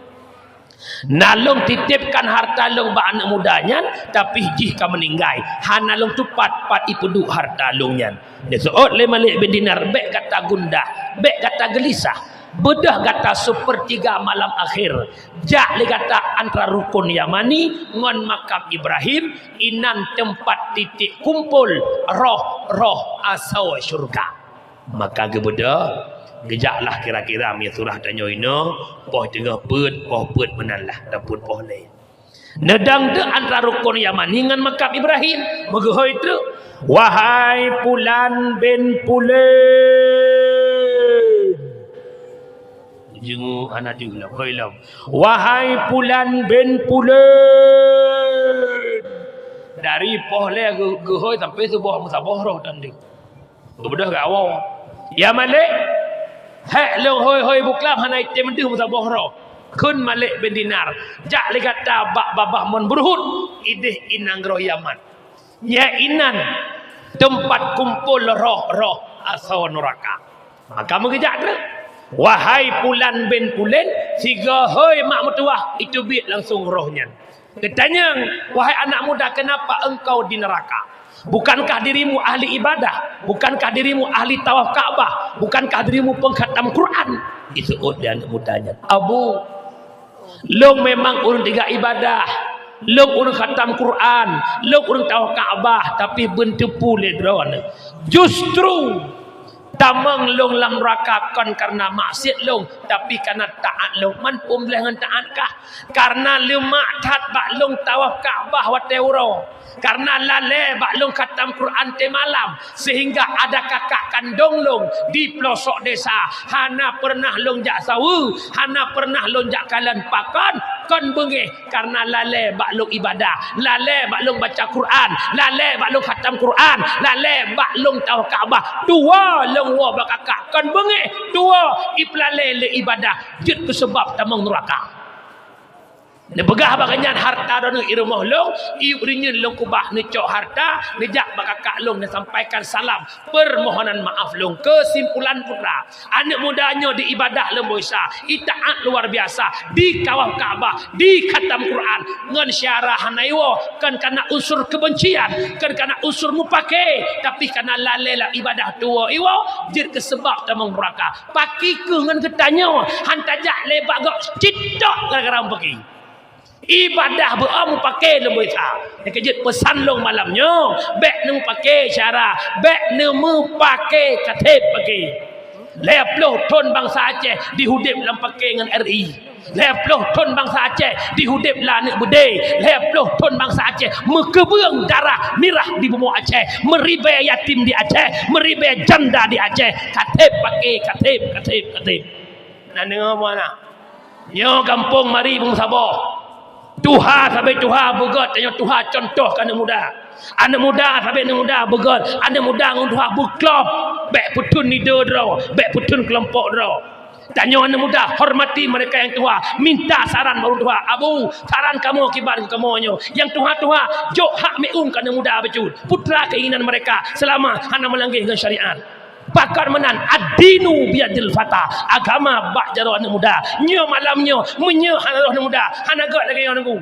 Na lôn titipkan harta lôn bak aneuk muda nyan, tapi jih ka meuninggai. Hana lôn tupat pat ipeuduek harta lôn nyan." Geuseuôt lé Malik bin Dinar, "Bék gata gundah, bék gata geulisah. Beudôh gata seupeurtiga malam akhé. Jak lé gata antara Rukun Yamani ngon Makam Ibrahim, inan teumpat titik kumpul roh-roh asoe syeuruga." Maka geubeudôh, geujaklah kira-kira meunyoe surah tanyoe inoe, poh teungoh peuet, poh peuet meunan lah, tapeuet poh lhèe. Neudong teuk antara Rukun Yamani ngon Makam Ibrahim, meugeuhôi teuk, "Wahai Pulan bin Pulan." Jeungeuk hana jeuet lom, hôi lom. "Wahai Pulan bin Pulan." Dari poh lhèe geu-, geuhôi sampai suboh meusaboh roh tan deuh. Geubeudôh geuwoe, "Ya Malik, hék lôn hôi-hôi buklam hana item deuh meusaboh roh." Kheun Malik bin Dinar, "Jak lé gata bak babah Mon Burhut, idéh i nanggroe Yaman. Nyan inan teumpat kumpul roh-roh asoe nuraka." Maka meugeujak treuk, "Wahai Pulan bin Pulan, sigoe hôi mak meutuwah, iteubiet langsong roh nyan. Geutanyong, wahai anak muda, kenapa engkau di neraka? Bukankah dirimu ahli ibadah? Bukankah dirimu ahli tawaf Ka'bah? Bukankah dirimu pengkhatam Quran?" Diseuôt lé anak muda nyan, "Abu, lôn memang ureuëng teuga ibadah, lôn ureuëng khatam Quran, lôn ureuëng tawaf Ka'bah, tapi beuteupeue lé droeneuh. Justru tamong lôn lam nuraka kon kareuna maksiat lôn, tapi kareuna taát lôn." "Man peue lheueh ngon taát kah?" "Kareuna leumak that bak lôn tawaf Ka'bah watée uroe. Kareuna lalée bak lôn khatam Quran tiep malam, sehingga ada kakak kandong lôn di pelosok desa, hana pernah lôn jak saweue, hana pernah lôn jak kalon pakon, kon beungéh, kareuna lalée bak lôn ibadah, lalée bak lôn baca Quran, lalée bak lôn khatam Quran, lalée bak lôn tawaf Ka'bah. Tuwoe lôn woe bak kakak, kon beungéh, tuwoe ipeulalée lé ibadah, jeuet keu seubab tamong nuraka." Neupeugah bak geuhnyan, "Harta droeneuh i rumoh lôn, i uroe nyoe lôn keubah neucok harta, neujak bak kakak lôn neusampaikan salam, permohonan maaf lôn." Keusimpulan putra, aneuk muda nyoe di ibadah lom boh Isa, itaát luar biasa, di tawaf Ka'bah, di khatam Quran, ngon syara hana iwoe, kon kana unsur kebencian, kon kana unsur mupake, tapi kana lalée lam ibadah tuwoe iwoe, jeuet keu seubab tamong nuraka. Paki keuh ngon geutanyoe, han tajak lé bak gob cit tok gara-gara mupaki. Ibadah beu-o mupake lom boh Isa. Nyang keujeuet peusan lôn malam nyoe, bék neumupake syara, bék neumupake katheb paki. Lhée ploh thon bansa Aceh dihudeb lam pake ngon R I. Lhée ploh thon bansa Aceh dihudeb lam aneuk beudé. Lhée ploh thon bansa Aceh meukeubeueng darah mirah di bumoe Aceh. Meuribée yatim di Aceh, meuribée janda di Aceh. Katheb pake, katheb, katheb, katheb. Na deungoe muana? Nyoe gampông Mari Bungsaboh. Tuha sabe tuha beugét, tanyoe tuha contoh keu aneuk muda. Aneuk muda sabe aneuk muda beugét, aneuk muda ngon tuha beuklop. Bék peutheun leader droe, bék peutheun keulompok droe. Tanyoe aneuk muda hormati mereka nyang tuha, minta saran bak ureuëng tuha. "Abu, saran kamoe kiban keu kamoe nyoe." Nyang tuha-tuha jok hak miueng keu aneuk muda bacut. Putra keinginan mereka selama hana meulanggar ngon syariat. Pakon meunan, ad-dinu biyadil fata, agama bak jaroe aneuk muda. Nyoe malam nyoe, meunyoe hana roh aneuk muda, hana gét lagée nyoe nunggu.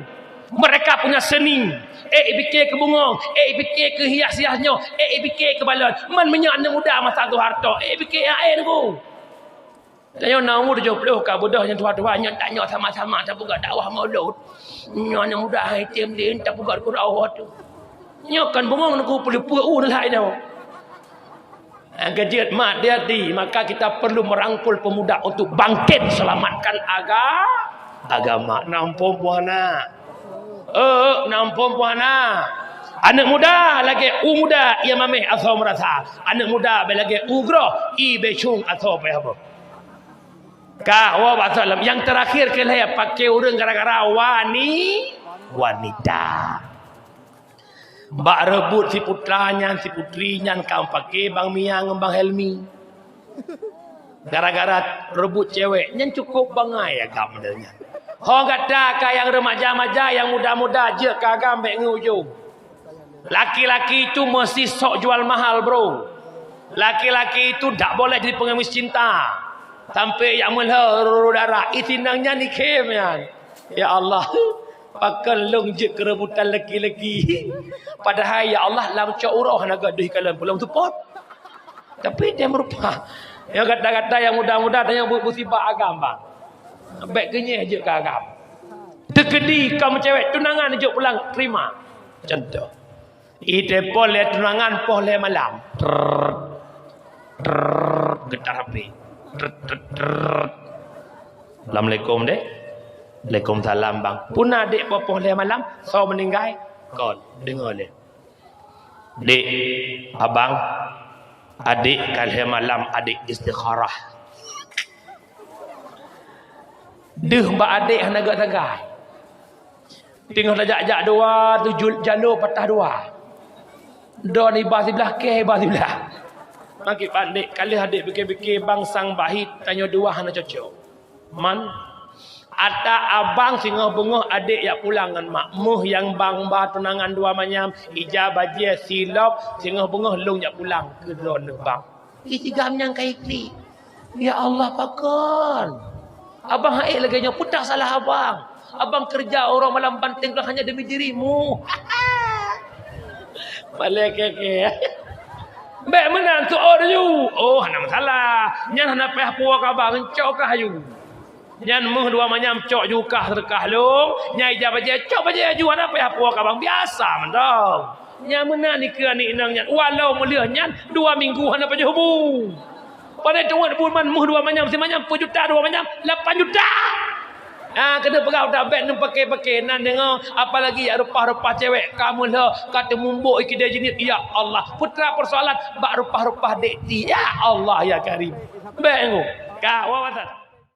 Mereka punya seni, eh, ipike keu bungong, eh, ipike keu hias-hias nyoe, eh, ipike keu balon. Man meunyoe aneuk muda masa tuha harto, eh, ipike nyang laén nunggu. Tanyoe na umu tujoh ploh ka beudôh nyang tuha-tuha nyoe, tanyoe sama-sama tapeugah dakwah maulud. Nyoe aneuk muda hai tem lé tapeugah keu dakwah tu. Nyoe kan bungong nunggu peuleupeue u neulah nyoe. Nyang keujeuet mat hati-hati, maka kita perlu merangkul pemuda untuk bangkit selamatkan aga-, agama. Nampung puhana. Eh, nampung puhana. Aneuk muda lagée u muda, ia mameh asoe meurasa. Aneuk muda bék lagée u groh, i bécung asoe payah boh. Ka, wa, wa, salam. Nyang terakhir keu lhée, pake ureuëng gara-gara wani-, wanita. Bak reubot si putra nyan, si putri nyan ka meupaké Bang Mia ngon Bang Helmi. Gara-gara reubot cewek nyan cukôp bangai agam nyan. Ho gata ka nyang remaja-maja, nyang muda-muda jeuet keu agam bék ngon ujong. Laki-laki itu meusti sok jual mahal, bro. Laki-laki itu dak boleh jadi pengemis cinta. Sampai jak meulhô ruru darah, itinang nyan ikhém nyan. Ya Allah, pakon lôn jeuet keu rebutan laki-laki. Padahai ya Allah lam cok uroe hana gadôh kalon pulang tupot. Tapi dia merupa. Ya gata-gata nyang muda-muda dan nyang bu-, musibah agam bang. Bék keunyeih jeuet keu agam. Teukeudi kamoe cewek tunangan jeuet pulang terima. Contoh. Iteupon lé tunangan poh lhée malam. Trrrr, trrrr, geutar H P. Trrrr, trrrr, trrrr. Assalamualaikum, Dek. Waalaikumsalam, Bang. Puna adék poh lhée malam, soe meuninggai? Kon, deungoe lé. Dek, abang, adék ka lhée malam adék istikharah. Deuh bak adék hana gét sagai. Teungoh tajak-jak dua, tu jul-, jaloe patah dua. Droeneuh iba siblah, kèe iba siblah. Makai pandek, ka lheueh adék pike-pike bang sang bahit, tanyoe dua hana cocok. Man, ata abang singoh beungoh adék jak pulang ngon mak. Meuh nyang bang ba tunangan dua manyam, ija bajée silop, singoh beungoh lôn jak pulang keu droeneuh bang. Ih, si gam nyang ka iklik. Ya Allah, pakon? Abang ha'ék lagée nyoe, peue tasalah abang? Abang keureuja uroe malam banting tulang hanya demi dirimu. Malée kèe-kèe. Bék meunan, tu'oh laju. Oh, hana masalah. Nyan hana payah puwoe keu abang, cok kah aju. Nyan meuh dua manyam cok ju kah seudeukah lôn, nyang ija bajée cok bajée aju hana payah puwoe keu abang, biasa mantong. Nyang meunan dikeue aneuk inong nyan, walau meuleueh nyan dua minggu hana pajoh bu. Padahai teungoh bu man meuh dua manyam, si manyam peujuta dua manyam, lapan juta. Ah, keuneuk peugah udah bék neupake-pake nan deungoe, apalagi jak reupah-reupah cewek, ka meulhô, ka teumumbok ikidai jinih, ya Allah. Peue teuma persoalan bak reupah-reupah dek ti, ya Allah, ya Karim. Bék ngo. Ka, wa wasat.